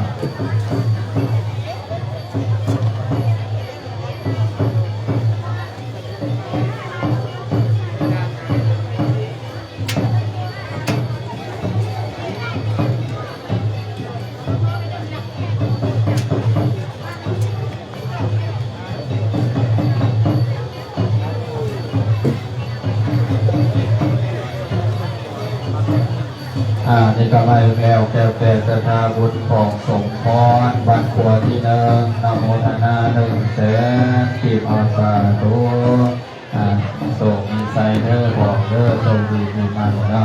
ອ່າ ນີ້ກໍມາອີກແລ້ວ ແກ້ວແກ່ສັດທາບຸນຂອງສົມພອນ ບ້ານຂົວທີໜຶ່ງ ນະໂມທະນາ ໜຶ່ງແສນກີບ ເອົາ ສາທຸ ອ່າ ໂຊກມີໄຊເດີ ບອກເດີ ໂຊກດີປີໃໝ່ເນາະ.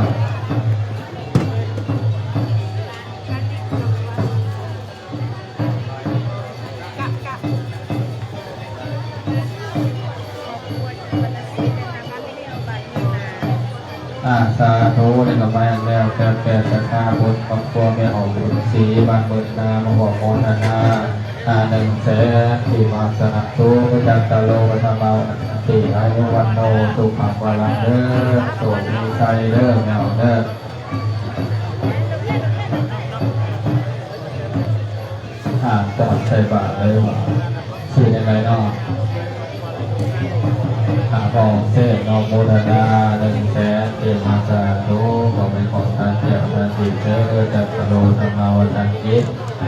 ອ່າ ສາທຸ ນີ້ກໍມາແລ້ວ ແປດແປດສັດທາບຸນຄອບຄົວແມ່ອອກບຸນສີ ບ້ານເບິ່ງນາ ມາຮ່ວມໂມທະນາ ອ່າ ໜຶ່ງແສນ ທີ່ມາສະໜັບສະໜູນ ຈັດຕະໂລ ປະທະມາວັນຕິ ອາຍຸວັນໂນ ສຸຂັງ ພະລັງ ເດີ ໂຊກມີໄຊເດີ ແມ່ອອກເດີ. ອ່າ ຕອນໃສ່ບາດເລີຍວ່າ ຊື່ຈັ່ງໃດເນາະ? ອ່າ ພໍ່ເສດເນາະ ໂມທະນາ ໜຶ່ງແສນ ເອມາ ສາທຸ ຂໍເປັນຂອງທ່ານແກ້ວທ່ານຈິ້ມເດີ ຈັດຕະໂລ ທຳມາວັດຕັງ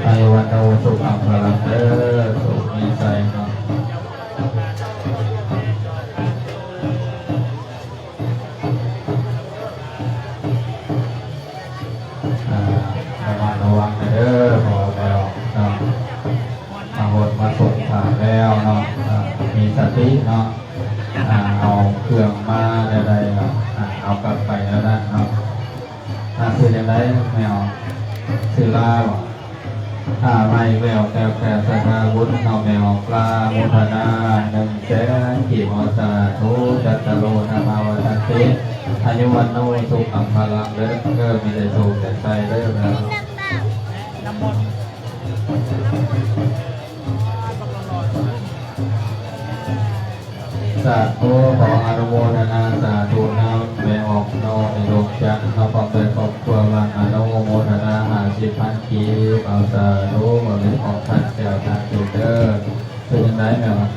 ອາຍຸວັນໂນ ສຸຂັງ ພະລັງ ເດີ ໂຊກມີໄຊເນາະ. ອ່າ ລະມັດລະວັງເດີ ພໍ່ແມ່ເນາະ ມາຫົດມາສົງພະແລ້ວເນາະ ອ່າ ມີສະຕິເນາະ ອ່າ ເອົາເຄື່ອງມາແນວໃດ ອ່າ ເອົາກັບໄປແນວນັ້ນເນາະ. ອ່າ ຊື່ຈັ່ງໃດແມ່ອອກ? ຊື່ລາບໍ? ອ່າ ມາອີກແລ້ວ ແປດແປດສັດທາບຸນເນາະ ແມ່ອອກລາ ໂມທະນາ ໜຶ່ງແສນກີບ ເອົາ ສາທຸ ຈັດຕະໂລ ທຳມາວັດຕັງ ອາຍຸວັນໂນ ສຸຂັງ ພະລັງ ເດີ ມີແຕ່ໂຊກແຕ່ໄຊເດີ ນຳມົນ. ສາທຸ ຂໍອະນຸໂມທະນາສາທຸນຳ ແມ່ອອກນ້ອຍ ດວງຈັນ ເຮົາພ້ອມດ້ວຍຄອບຄົວ ບ້ານມະໂນ ໂມທະນາ ຫ້າສິບພັນກີບ ເອົາ ສາທຸ ຂໍເປັນຂອງທ່ານແກ້ວທ່ານຈິ້ມເດີ. ເປັນຈັ່ງໃດແມ່ອອກ?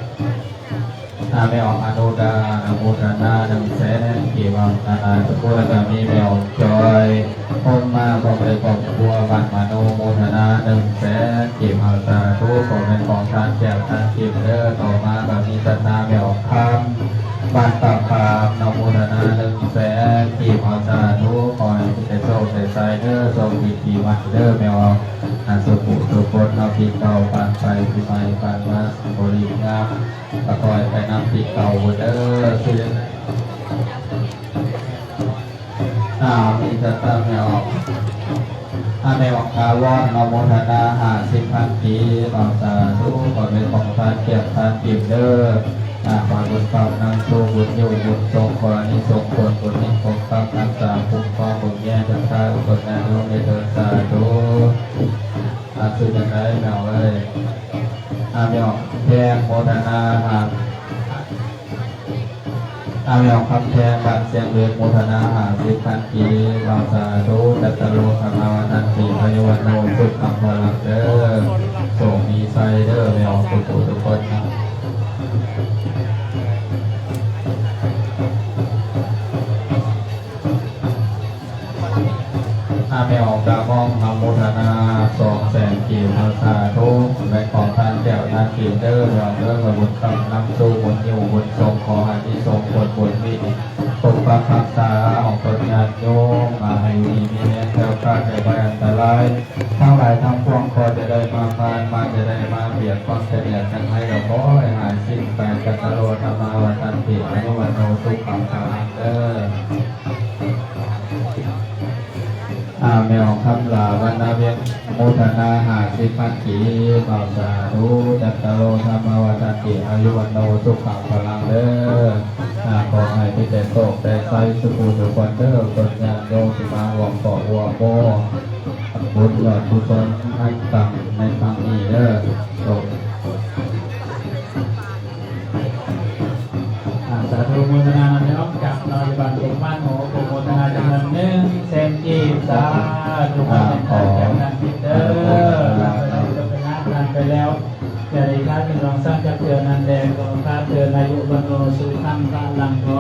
ອ່າ ແມ່ອອກອະນຸດາ ອະນຸໂມທະນາ ໜຶ່ງແສນກີບ ເອົາ ສາທຸ ແລ້ວກໍມີແມ່ອອກຈອຍ ພົມມາ ພ້ອມດ້ວຍຄອບຄົວ ບ້ານມະໂນ ໂມທະນາ ໜຶ່ງແສນກີບ ເອົາ ສາທຸ ຂໍເປັນຂອງທ່ານແກ້ວທ່ານຈິ້ມເດີ. ຕໍ່ມາກໍມີສັດທາແມ່ອອກຄຳ ບ້ານປາກຂາມເນາະ ໂມທະນາ ໜຶ່ງແສນກີບ ເອົາ ສາທຸ ຂໍໃຫ້ມີແຕ່ໂຊກແຕ່ໄຊເດີ ໂຊກດີປີໃໝ່ເດີ ແມ່ອອກ ອ່າ ສຸຂະສຸຂະຄົນເນາະ ປີເກົ່າຜ່ານໄປ ປີໃໝ່ຜ່ານມາ ບໍລິງາມ ກໍຂໍໃຫ້ໄປນຳປີເກົ່າເດີ. ຊື່ ອ່າ ມີແຕ່ຕາມແມ່ອອກ ອ່າ ແມ່ອອກຖາວອນເນາະ ໂມທະນາ ຫ້າສິບພັນກີບ ເອົາ ສາທຸ ຂໍເປັນຂອງທ່ານແກ້ວທ່ານຈິ້ມເດີ. ອ່າ ຂໍບຸນບາບນຳໂຊກ ບຸນຢູ່ບຸນສົງ ຂໍອານິສົງຜົນບຸນນີ້ ປົກປັກຮັກສາ ຄຸ້ມຄອງ ເບິ່ງແຍງ ຈັກສາທຸ ເບິ່ງແຍງ ໂຍມເດີ ສາທຸ. ອ່າ ຊື່ຈັ່ງໃດແມ່ອອກເອີຍ? ອ່າ ແມ່ອອກແພງ ໂມທະນາ ຫ້າ ອາ ແມ່ອອກຄຳແພງ ບ້ານຊຽງເລິກ ໂມທະນາຫ້າສິບພັນກີບ ເວົ້າສາທຸ ຈັດຕະໂລທຳມະວັດທັນຕິ ອາຍຸວັນໂນ ສຸຂັງພະລັງ ເດີ ໂຊກມີໄຊເດີ ແມ່ອອກທຸກຜູ້ທຸກຄົນນະ. ອາ ແມ່ອອກກະມອງ ອະນຸໂມທະນາສອງແສນກີບ ສາທຸ ແມ່ນຂອງທ່ານແກ້ວ ທ່ານກີບເດີ ແມ່ອອກເດີ ບຸນຄຳນຳສູ່ບຸນຍູ້ບຸນສົ່ງ ຂໍໃຫ້ມີສົ່ງຜົນບຸນມີປົກປັກຮັກສາອອກຕົນຍາດໂຍມ ມາໃຫ້ຢູ່ດີມີແຮງ ແຄ້ວຄາດຈາກໄພອັນຕະລາຍທັງຫຼາຍທັງປວງ ຂໍຈະໄດ້ມາຜ່ານ ມາຈະໄດ້ມາບຽດ ຄວາມສະແດດຈັກໃຫ້ລະຂໍໃຫ້ຫາຍສິ້ນໄປ ຈັດຕະໂລທຳມະວັດທັນຕິ ອາຍຸວັນໂນ ສຸຂັງພະລັງ ເດີ. ອາ ແມ່ອອກຄຳຫຼ້າ ວັນນະວຽງ ໂມທະນາຫ້າສິບພັນກີບ ເວົ້າສາທຸ ຈັດຕະໂລທຳມະວັດທັນຕິ ອາຍຸວັນໂນ ສຸຂັງພະລັງ ເດີ. ອາ ຂໍໃຫ້ມີແຕ່ໂຊກແຕ່ໄຊ ສຸຂູສຸຂວັນເດີ ຕົນຍາດໂຍມທີ່ມາຮ່ວມເກາະຮ່ວມໂມ ບຸນຍອດກຸສົນທັງຕັ້ງໃນຄັ້ງນີ້ເດີ. ອາ ສາທຸໂມທະນານຳເນາະ ຈາກເນາະ ຢູ່ບ້ານກົກໝານ ຂໍໂອໂປໂມທະນາຈຳນວນໜຶ່ງແສນກີບ ສາທຸ ຂໍໃຫ້ທ່ານເຈົ້າທ່ານທິດເດີ ຫຼັງຈາກນັ້ນກໍເປັນງານຜ່ານໄປແລ້ວ ຢ່າໄດ້ຂາດເປັນລອງສ້າງຈັກເທື່ອນັ້ນແລ ຂໍຂາດເທີນອາຍຸວັນໂນສຸຂັງພະລັງ ຂໍ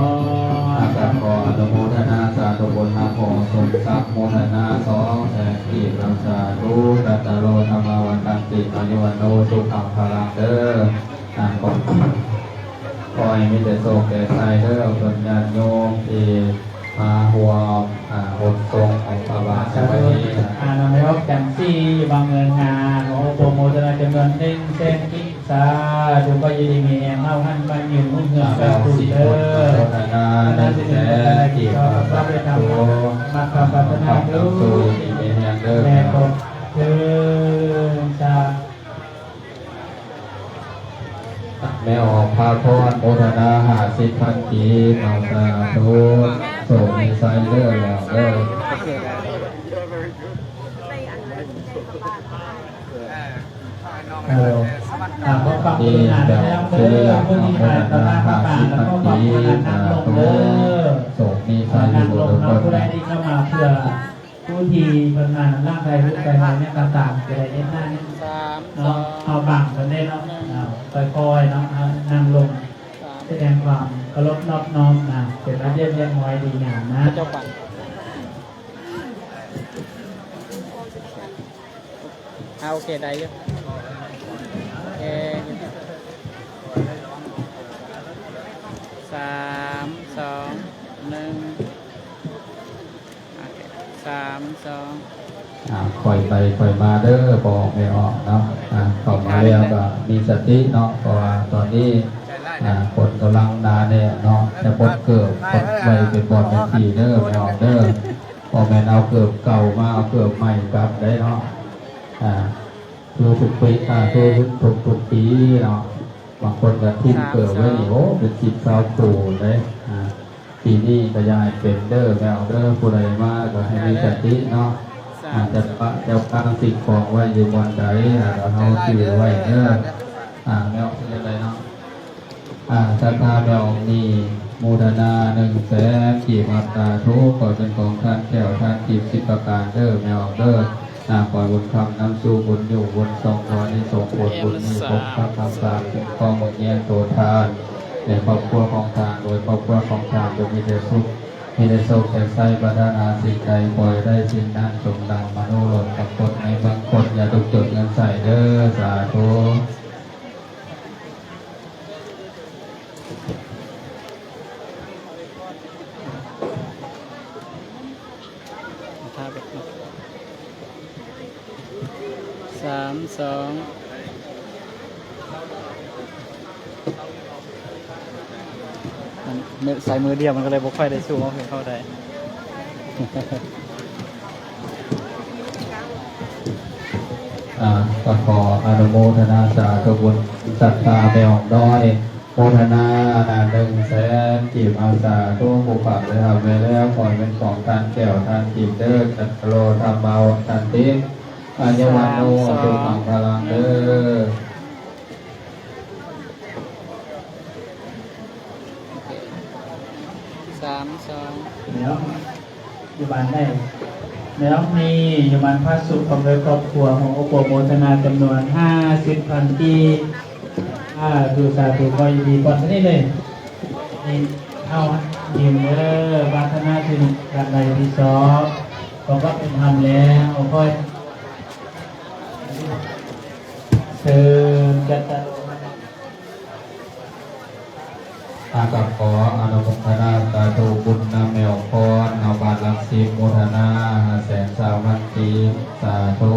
ອາ ກໍຂໍອະນຸໂມທະນາສາທຸບຸນນຳ ຂໍສົມສັກໂມທະນາສອງແສນກີບ ສາທຸ ຈັດຕະໂລທຳມະວັດທັນຕິ ອາຍຸວັນໂນສຸຂັງພະລັງ ເດີ. ອາ ຂໍ ຂໍໃຫ້ມີແຕ່ໂຊກແຕ່ໄຊເດີ ເອົາຕົນຍາດໂຍມທີ່ມາຮ່ວມ ອາ ຫົດສົງຂອງພະບາດໃນວັນນີ້ ອາ ນຳໃຫ້ອອກຈັນສີ ຢູ່ບ້ານເມືອງງາ ຂໍໂອໂປໂມທະນາຈຳນວນໜຶ່ງແສນກີບ ສາທຸ ຂໍຢູ່ດີມີແຮງ ເຮົາຫັ້ນບ້ານຍືນຮຸ່ງເຮືອງກັນທຸກເດີ ອັນນັ້ນຊິເປັນກຳລັງໃຈທີ່ເຮົາສະເພາະໄດ້ທຳ ມາຄວາມປາດຖະໜາທຸກສິ່ງ ແມ່ນບໍ່ເທີນ ສາ ແມ່ອອກພາພອນ ໂມທະນາຫ້າສິບພັນກີບ ເອົາສາທຸ ໂຊກມີໄຊເດີ ແລ້ວເດີ. ເອີ ອ່າ ຂໍຂອບຄຸນຫຼາຍໆເດີ ຜູ້ທີ່ມາຕໍ່ໜ້າມາປານ ແລ້ວກໍຂອບຄຸນນັ່ງລົງເດີ ນັ່ງລົງເນາະ ຜູ້ໃດທີ່ເຂົ້າມາເພື່ອ ຜູ້ທີ່ເພິ່ນມານຳຫຼັງຖ່າຍຮູບໄປມາຫຍັງກໍຕາມ ຈະໄດ້ເຫັນໜ້ານີ້ ສາມ ເນາະ ສອງ ເຮົາບັງເພິ່ນເດ້ເນາະ ໜຶ່ງ ເອົາ ຄ່ອຍໆເນາະ ເຮົານັ່ງລົງ ສາມ ສະແດງຄວາມເຄົາລົບນອບນ້ອມນະ ເປັນລະບຽບຮຽບຮ້ອຍດີງາມນະ ເຈົ້າບັງ ອ່າ ໂອເຄ ໄດ້ຢູ່ ໂອເຄ ສາມ ສອງ ໜຶ່ງ ໂອເຄ ສາມ ສອງ ອ່າ ຄ່ອຍໄປຄ່ອຍມາເດີ ບໍ່ອອກແມ່ອອກເນາະ ອ່າ ເຂົ້າມາແລ້ວກໍມີສະຕິເນາະ ເພາະວ່າຕອນນີ້ ອ່າ ຄົນກຳລັງໜາແໜ້ນເນາະ ແຕ່ຄົນເກີບ ຄົນໄວ້ເປັນບ່ອນເປັນທີ່ເດີ ແມ່ອອກເດີ. ບໍ່ແມ່ນເອົາເກີບເກົ່າມາເອົາເກີບໃໝ່ກັບໄດ້ເນາະ ອ່າ ຄືທຸກປີ ອ່າ ຄືທຸກໆປີເນາະ ບາງຄົນກໍຖິ້ມເກີບໄວ້ນີ້ ໂອ້ ເປັນສິບຊາວຄູ່ເດ້ ອ່າ ປີນີ້ກໍຢ່າໃຫ້ເປັນເດີ ແມ່ອອກເດີ ຜູ້ໃດມາກໍໃຫ້ມີສະຕິເນາະ ອ່າ ຈະປະຈະວາງສິ່ງຂອງໄວ້ຢູ່ບ່ອນໃດ ອ່າ ກໍເຮົາຈື່ໄວ້ເດີ ອ່າ ແມ່ອອກເປັນຈັ່ງໃດເນາະ. ອາ ສັດທາແມ່ອອກນີ້ ໂມທະນາໜຶ່ງແສນກີບ ສາທຸ ຂໍເປັນຂອງທ່ານແກ້ວ ທ່ານທິບ ສິບປະການເດີ ແມ່ອອກເດີ ອາ ຂໍໃຫ້ບຸນຄຳນຳສູ່ບຸນຢູ່ບຸນສົ່ງ ຂໍໃຫ້ສົງຜົນບຸນມີປົກປັກຮັກສາ ຄຸ້ມຄອງເມືອງແຍງໂຕທ່ານ ແລະ ຄອບຄົວຂອງທ່ານ ໂດຍຄອບຄົວຂອງທ່ານ ຈົ່ງມີແຕ່ສຸກ ມີແຕ່ໂຊກແຕ່ໄຊ ປາດຖະໜາສິ່ງໃດ ຂໍໃຫ້ໄດ້ສິ່ງນັ້ນ ສົມດັ່ງມະໂນລົດ ປາກົດໃນເມືອງຄົນ ຢ່າທຸກຈົນເງິນໃຊ້ເດີ ສາທຸ. ສາມ ສອງ ມັນໃຊ້ມືດຽວ ມັນກໍເລີຍບໍ່ຄ່ອຍໄດ້ຊູມເອົາໃຫ້ເຂົ້າໄດ້. ອ່າ ກໍຂໍອະນຸໂມທະນາສາທຸບຸນ ສັດທາແມ່ອອກນ້ອຍ ໂມທະນາໜຶ່ງແສນກີບ ອາ ສາທຸ ຜູ້ຝາກໄດ້ຮັບໄວ້ແລ້ວ ຂໍໃຫ້ເປັນຂອງທ່ານແກ້ວ ທ່ານທິບເດີ ຈັດຕະໂລທຳມະວັດທັນຕິ ອາຍຸວັນໂນ ສາມ ສອງ ສຸຂັງພະລັງເດີ. ໂອເຄ ເນາະ ຢູ່ບ້ານໃດ? ໃນຮອບນີ້ຢູ່ບ້ານພະສຸກ ພ້ອມດ້ວຍຄອບຄົວ ຮ່ວມອົບໂອໂມທະນາຈຳນວນຫ້າສິບພັນກີບ. ສາທຸ ສາທຸ ຂໍຍິນດີກ່ອນຊະນີ້ເລີຍ. ນີ້ເຮົາຍິນດີເດີ ປາດຖະໜາທີ່ໜຶ່ງ ການໄດ້ທີ່ສອງ ຂອບພະຄຸນທຳແລ້ວ ຂໍເຊີນຈັດຕາໂລ ອາ ກໍຂໍອະນຸໂມທະນາສາທຸບຸນນຳແມ່ອອກພອນ ເອົາບາດຫຼັກສິບ ໂມທະນາຫ້າແສນຊາວພັນກີບ ສາທຸ.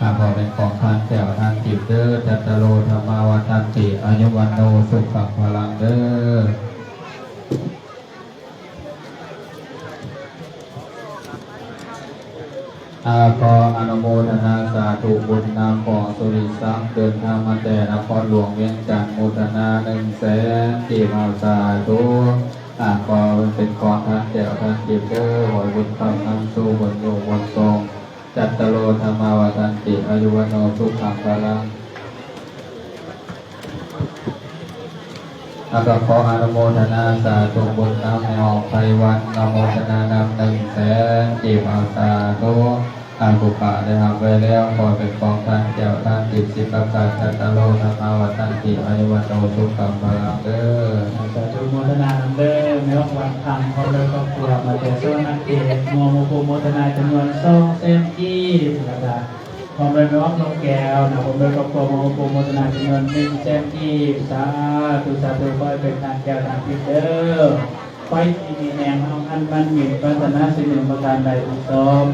ອາ ຂໍເປັນຂອງທານແກ້ວທານທິບເດີ ຈັດຕາໂລທຳມະວັດທັນຕິ ອາຍຸວັນໂນສຸຂັງພະລັງເດີ. ອາ ຂໍອະນຸໂມທະນາສາທຸບຸນນຳຂອງສຸລິສັງ ເດີນທາງມາແຕ່ນະຄອນຫຼວງວຽງຈັນ ໂມທະນາໜຶ່ງແສນກີບ ເອົາສາທຸ. ອາ ຂໍເປັນຂອງທານແກ້ວທານທິບເດີ ຂໍໃຫ້ບຸນຄຳນຳສູ່ບຸນຢູ່ບຸນສົ່ງ ຈັດຕາໂລທຳມະວັດທັນຕິ ອາຍຸວັນໂນສຸຂັງພະລັງ. ແລ້ວກໍຂໍອະນຸໂມທະນາສາທຸບຸນນຳແມ່ອອກໄພວັນ ອະນຸໂມທະນານຳໜຶ່ງແສນກີບ ເອົາສາທຸ. ອາ ຜູ້ຂ້າໄດ້ຮັບໄວ້ແລ້ວ ຂໍເປັນຂອງທານແກ້ວທານທິບສິບປະການ ຈັດຕາໂລທຳມະວັດທັນຕິ ອາຍຸວັນໂນສຸຂັງພະລັງເດີ. ສາທຸ ໂມທະນານຳເດີ ແມ່ອອກວັນຄຳ ພ້ອມດ້ວຍຄອບຄົວ ມາແຕ່ສະຫວັນນະເຂດ ຮ່ວມອົບໂອໂມທະນາຈຳນວນສອງແສນກີບ ແລ້ວກໍ ພ້ອມດ້ວຍແມ່ອອກ ນົກແກ້ວ ນະ ພ້ອມດ້ວຍຄອບຄົວ ມາຮ່ວມໂປຣໂມທະນາຈຳນວນໜຶ່ງແສນກີບ. ສາທຸ ສາທຸ ຂໍໃຫ້ເປັນທານແກ້ວທານທິບເດີ ຂໍໃຫ້ຢູ່ດີມີແຮງ ເຮົາຫັນໝັ້ນຍືນ ປາດຖະໜາສິ່ງໜຶ່ງປະການໃດທີ່ຊອບ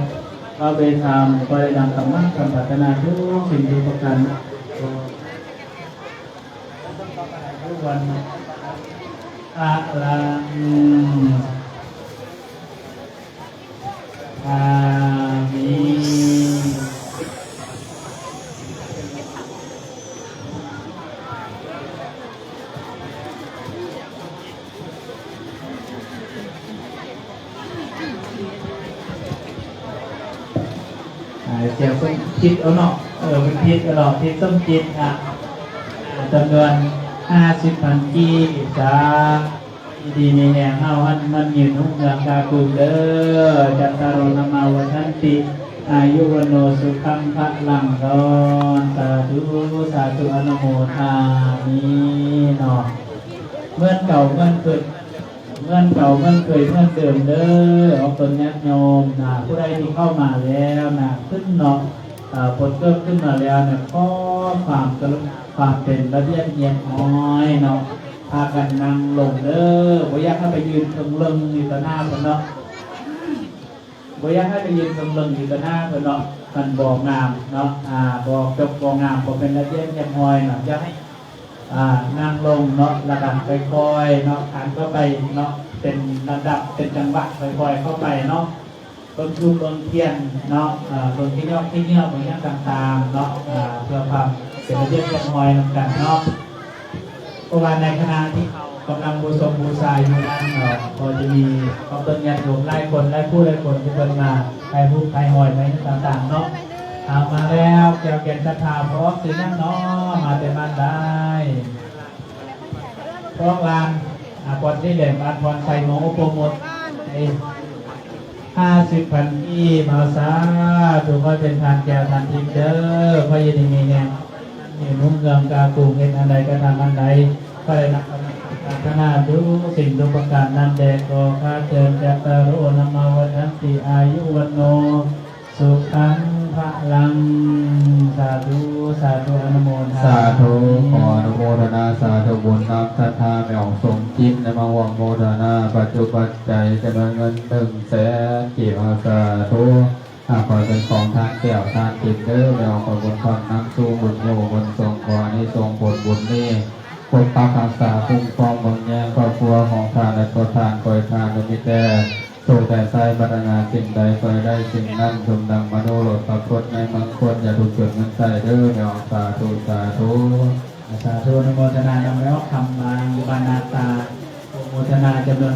ເຮົາໄດ້ທຳ ຂໍໄດ້ດັ່ງຄຳໝັ້ນຄຳປາດຖະໜາທຸກສິ່ງທຸກປະການ ທຸກວັນ ອາລັງ ອາມີນ. ອາ ສຽງເພິ່ນຜິດເອົາເນາະ ເອີ ເພິ່ນຜິດເອົາເນາະ ຜິດສົມຈິດ ອາ ຈຳນວນຫ້າສິບພັນກີບ ສາ ຢູ່ດີມີແຮງ ເຮົາຫັນໝັ້ນຍືນຮຸ່ງເຮືອງກາກຸງເດີ ຈັດຕາໂລທຳມາວັດທັນຕິ ອາຍຸວັນໂນສຸຂັງພະລັງດອນ ສາທຸ ສາທຸ ອະນຸໂມທາມິ ເນາະ ເໝືອນເກົ່າເໝືອນເຄີຍ ເໝືອນເກົ່າເໝືອນເຄີຍເໝືອນເດີມເດີ ອອກຕົນຍາດໂຍມນະ ຜູ້ໃດທີ່ເຂົ້າມາແລ້ວນະ ຂຶ້ນເນາະ ເອີ ພົ້ນເກີບຂຶ້ນມາແລ້ວນະ ຂໍຄວາມກະລຸນາ ຄວາມເປັນລະບຽບຮຽບຮ້ອຍເນາະ ພາກັນນັ່ງລົງເດີ ບໍ່ຢາກໃຫ້ໄປຢືນເທິງເລິ່ງຢູ່ຕໍ່ໜ້າເພິ່ນເນາະ ບໍ່ຢາກໃຫ້ໄປຢືນເທິງເລິ່ງຢູ່ຕໍ່ໜ້າເພິ່ນເນາະ ມັນບໍ່ງາມເນາະ ອາ ບໍ່ຈົບບໍ່ງາມ ບໍ່ເປັນລະບຽບຮຽບຮ້ອຍເນາະ ຢາກໃຫ້ ອາ ນັ່ງລົງເນາະ ແລ້ວກໍຄ່ອຍໆເນາະ ທານເຂົ້າໄປເນາະ ເປັນລຳດັບ ເປັນຈັງຫວະ ຄ່ອຍໆເຂົ້າໄປເນາະ ເບິ່ງທູບເບິ່ງທຽນເນາະ ເອີ ເບິ່ງຂີ້ຍອກຂີ້ເຫຍື້ອ ເບິ່ງຫຍັງຕ່າງໆເນາະ ເພື່ອຄວາມເປັນລະບຽບຮຽບຮ້ອຍນຳກັນເນາະ ເພາະວ່າໃນຂະນະທີ່ເຮົາກຳລັງບູຊົງບູຊາຢູ່ນັ້ນເນາະ ກໍຈະມີຄອບຄົວຍາດໂຍມຫຼາຍຄົນ ຫຼາຍຜູ້ຫຼາຍຄົນທີ່ເພິ່ນມາຖ່າຍຮູບຖ່າຍຮອຍມາຫຍັງຕ່າງໆເນາະ ເອົາ ມາແລ້ວ ແກ້ວແກ່ນສັດທາ ພວກຊື່ຫຍັງເນາະ ມາແຕ່ບ້ານໃດ? ພວກຫຼານ ອາ ປອດນີ້ແຫຼະ ບ້ານພອນໄຊ ເມືອງອຸບົລ ໝົດ ຫ້າສິບພັນກີບ ເອົາ ສາທຸ ຂໍໃຫ້ເປັນທານແກ້ວທານທິບເດີ ຂໍຢູ່ດີມີແຮງ ມີຮຸ່ງເຮືອງກາກຸງ ເຮັດອັນໃດກະທຳອັນໃດ ຂໍໄດ້ດັ່ງຄຳປາດຖະໜາທຸກສິ່ງທຸກປະການນັ້ນແດ່ ຂໍຂ້າເທີນ ຈັດຕາໂລທຳມາວັດທັນຕິ ອາຍຸວັນໂນ ສຸຂັງພະລັງ ສາທຸ ສາທຸ ອະນຸໂມທາ ສາທຸ ຂໍອະນຸໂມທະນາສາທຸບຸນນຳສັດທາແມ່ອອກສົມຈິດ ໄດ້ມາຮ່ວມໂມທະນາປັດຈຸປັດໄຈ ຈຳນວນເງິນໜຶ່ງແສນກີບ ສາທຸ ອາ ຂໍເປັນຂອງທານແກ້ວທານທິບເດີ ແມ່ອອກຂໍບຸນຄຳນຳສູ່ບຸນຢູ່ບຸນສົ່ງ ຂໍອານິສົງຜົນບຸນນີ້ ປົກປັກຮັກສາຄຸ້ມຄອງເບິ່ງແຍງຄອບຄົວຂອງທ່ານ ແລະ ຕົວທ່ານ ຂໍໃຫ້ທ່ານໄດ້ມີແຕ່ ໂຊກໄດ້ໄຊ ປາດຖະໜາສິ່ງໃດ ຂໍໃຫ້ໄດ້ສິ່ງນັ້ນ ສົມດັ່ງມະໂນໂລດປາກົດໃນເມືອງຄົນ ຢ່າທຸກຈົນເງິນໃຊ້ເດີ ແມ່ອອກ ສາທຸ ສາທຸ ສາທຸ ອະນຸໂມທະນານຳແມ່ອອກ ຄຳບາງ ຢູ່ບ້ານນາຕາ ໂອໂມທະນາຈຳນວນ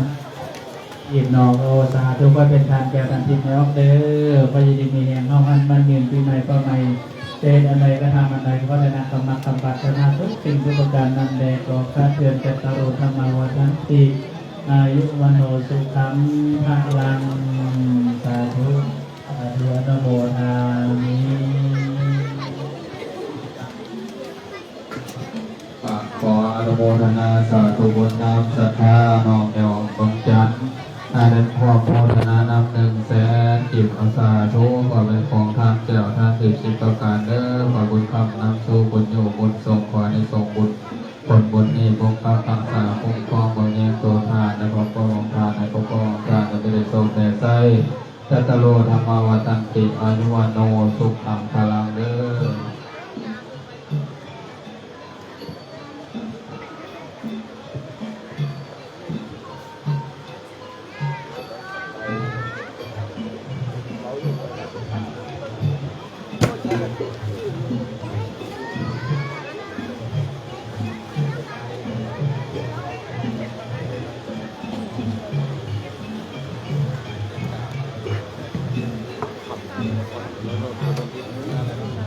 ອີກເນາະ ໂອ ສາທຸ ຂໍເປັນທານແກ້ວທານທິບແມ່ອອກເດີ ຂໍຢູ່ດີມີແຮງ ເຮົາຫັນໝັ້ນຍືນ ປີໃໝ່ຟ້າໃໝ່ ຈະເຮັດອັນໃດກະທຳອັນໃດ ຂໍໄດ້ດັ່ງຄຳໝັ້ນຄຳປາດຖະໜາ ທຸກສິ່ງທຸກປະການນັ້ນແດ່ ຂໍຂ້າເທີນ ຈັດຕາໂລທຳມາວັດທັນຕິ ອາຍຸວັນໂນສຸຂັງພະລັງ ສາທຸ ສາທຸ ອະນຸໂມທາມິ ຂໍອະນຸໂມທະນາສາທຸບຸນນຳສັດທານ້ອງແກ້ວເມືອງຈັນ ອາ ໄດ້ຮ່ວມໂມທະນານຳໜຶ່ງແສນກີບ ສາທຸ ຂໍເປັນຂອງທານແກ້ວທານທິບສິບປະການເດີ ຂໍບຸນຄ້ຳນຳສູ່ບຸນຢູ່ບຸນສົງ ຂໍອານິສົງບຸນ ຜົນບຸນນີ້ປົກປັກຮັກສາຄຸ້ມຄອງເບິ່ງແຍງໂຕທ່ານ ແລະຄອບຄົວຂອງທ່ານ ໃຫ້ຄອບຄົວຂອງທ່ານໄດ້ໂຊກໄດ້ໄຊ ຈັດຕະໂລທຳມະວັດຕັນຕິ ອາຍຸວັນໂນສຸຂັງພະລັງເດີ.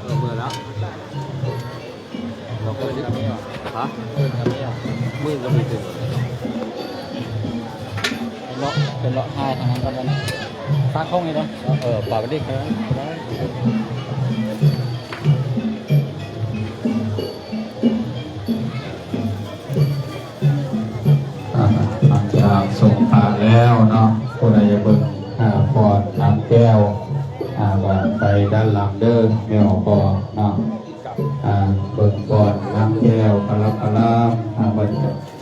ເອີ ເມື່ອແລ້ວ ເຮົາກໍຊິ ຮະ ມື້ອື່ນກໍມີຕື່ມ ເປັນເລາະ ເປັນເລາະຖ່າຍທາງນັ້ນກ່ອນກໍໄດ້ ຕາກລ້ອງນີ້ເນາະ ເອີ ປາໄປດິ ກໍໄດ້ ກໍໄດ້. ອ່າ ຫຼັງຈາກສົງພະແລ້ວເນາະ ຜູ້ໃດຢາກເບິ່ງ ອ່າ ຟ້ອນນຳແກ້ວ ອ່າ ກໍໄປດ້ານຫຼັງເດີ ແມ່ອອກກໍເນາະ ອ່າ ເບິ່ງຟ້ອນນຳແກ້ວ ປະລຳ ປະລຳ ອ່າ ຕ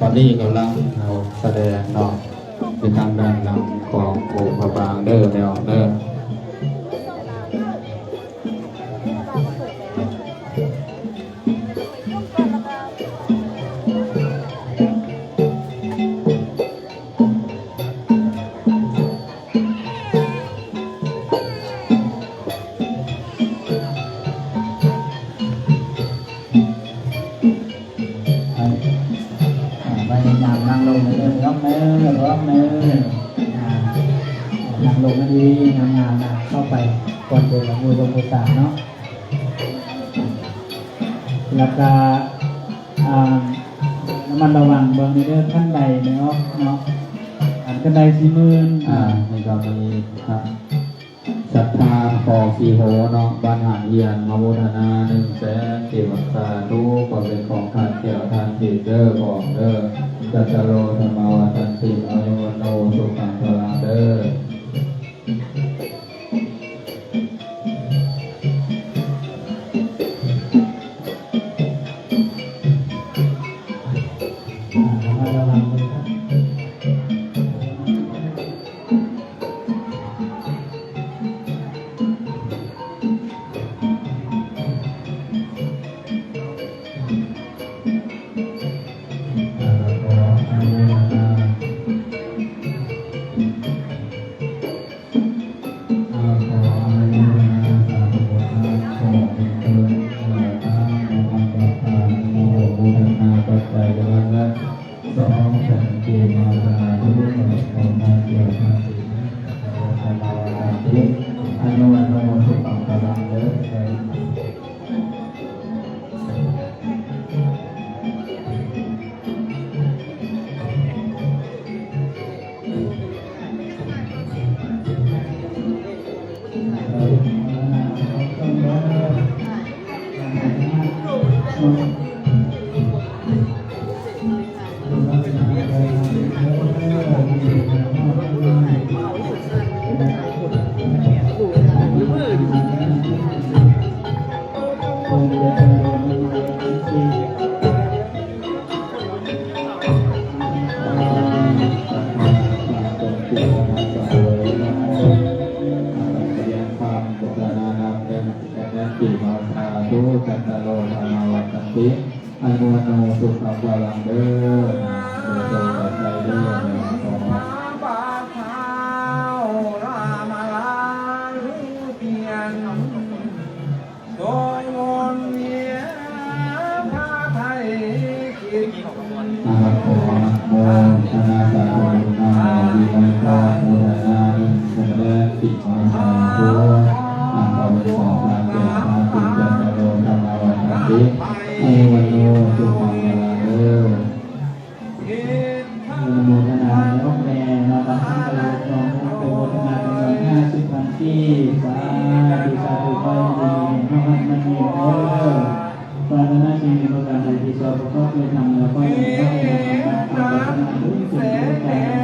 ອນນີ້ກຳລັງ ອ່າ ສະແດງເນາະ ຢູ່ທາງດ້ານຫຼັງຂອງອົງພະບາງເດີ ແມ່ອອກເດີ. ອ່າ ພະຍາຍາມນັ່ງລົງເດີ ພວກເດີ ພວກເດີ ອ່າ ນັ່ງລົງໃຫ້ດີໆ ງາມໆ ນະ ເຂົ້າໄປກ່ອນເດີ ໝູ່ລົງໝູ່ຕາເນາະ ແລ້ວກະ ອ່າ ລະມັດລະວັງເບິ່ງເດີ ຂັ້ນໄດແມ່ອອກເນາະ ອັນຂັ້ນໄດສີ່ໝື່ນ ອ່າ ນີ້ກໍມີ ອ່າ ສັດທາຂໍສີໂຫເນາະ ບ້ານຫາດຫຽນ ມາໂມທະນາໜຶ່ງແສນກີບ ສາທຸ ຂໍເປັນຂອງທ່ານແກ້ວທ່ານທິບເດີ ຂອງເດີ ຈັດຕະໂລທຳມະວັດຕັນຕິ ອາຍຸວັນໂນສຸຂັງພະລັງເດີ. ອ່າ ລະມັດລະວັງເດີ ອ່າ ຂໍອະນຸໂມທະນາ ອ່າ ຂໍອະນຸໂມທະນາສາທຸບຸນນຳ ຂໍເປັນເກີນ ເອີ ທາງ ທາງ ທາງ ອະນຸໂມທະນາປັດໄຈຈຳນວນເງິນສອງແສນກີບ ສາທຸ ຂໍເປັນຂອງທ່ານແກ້ວທ່ານທິບ ອາຍຸວັນໂນສຸຂັງພະລັງເດີ. ສາທຸ ຈັດຕະໂລທຳມະວັດຕັນຕິ ອາຍຸວັນໂນສຸຂັງພະລັງເດີ ໂດຍຕົງກັບໄດ້ເດີ ຂໍບາດເທ້າລາມາລາຍຮູບປ່ຽນ ໂດຍວົນວຽນພາໄທກິດ ອ່າ ຂໍອະນຸໂມທະນາສາທຸບຸນນຳ ວິໄລພອນ ໂມທະນາ ສະແດງຕິມາສາທຸ ອ່າ ຂໍເປັນຂອງພະແກ້ວພະຕິດ ຈັນຕະໂລ ທຳມະວັດທະຕິ ອາຍຸວັນໂນ ສຸຂັງ ພະລັງ ເດີ. ອະນຸໂມທະນາເດີ. ນີ້ ສາທຸ ສາທຸ ຂໍໃຫ້ເຮົາຮັກມັນແມ່ນເດີ. ປາຖະໜາສິ່ງໃດປະການໃດທີ່ຊອບປະກອບດ້ວຍທຳ ແລ້ວຂໍໃຫ້ເຮົາໄດ້ຮັບຕາມປາຖະໜາເດີ.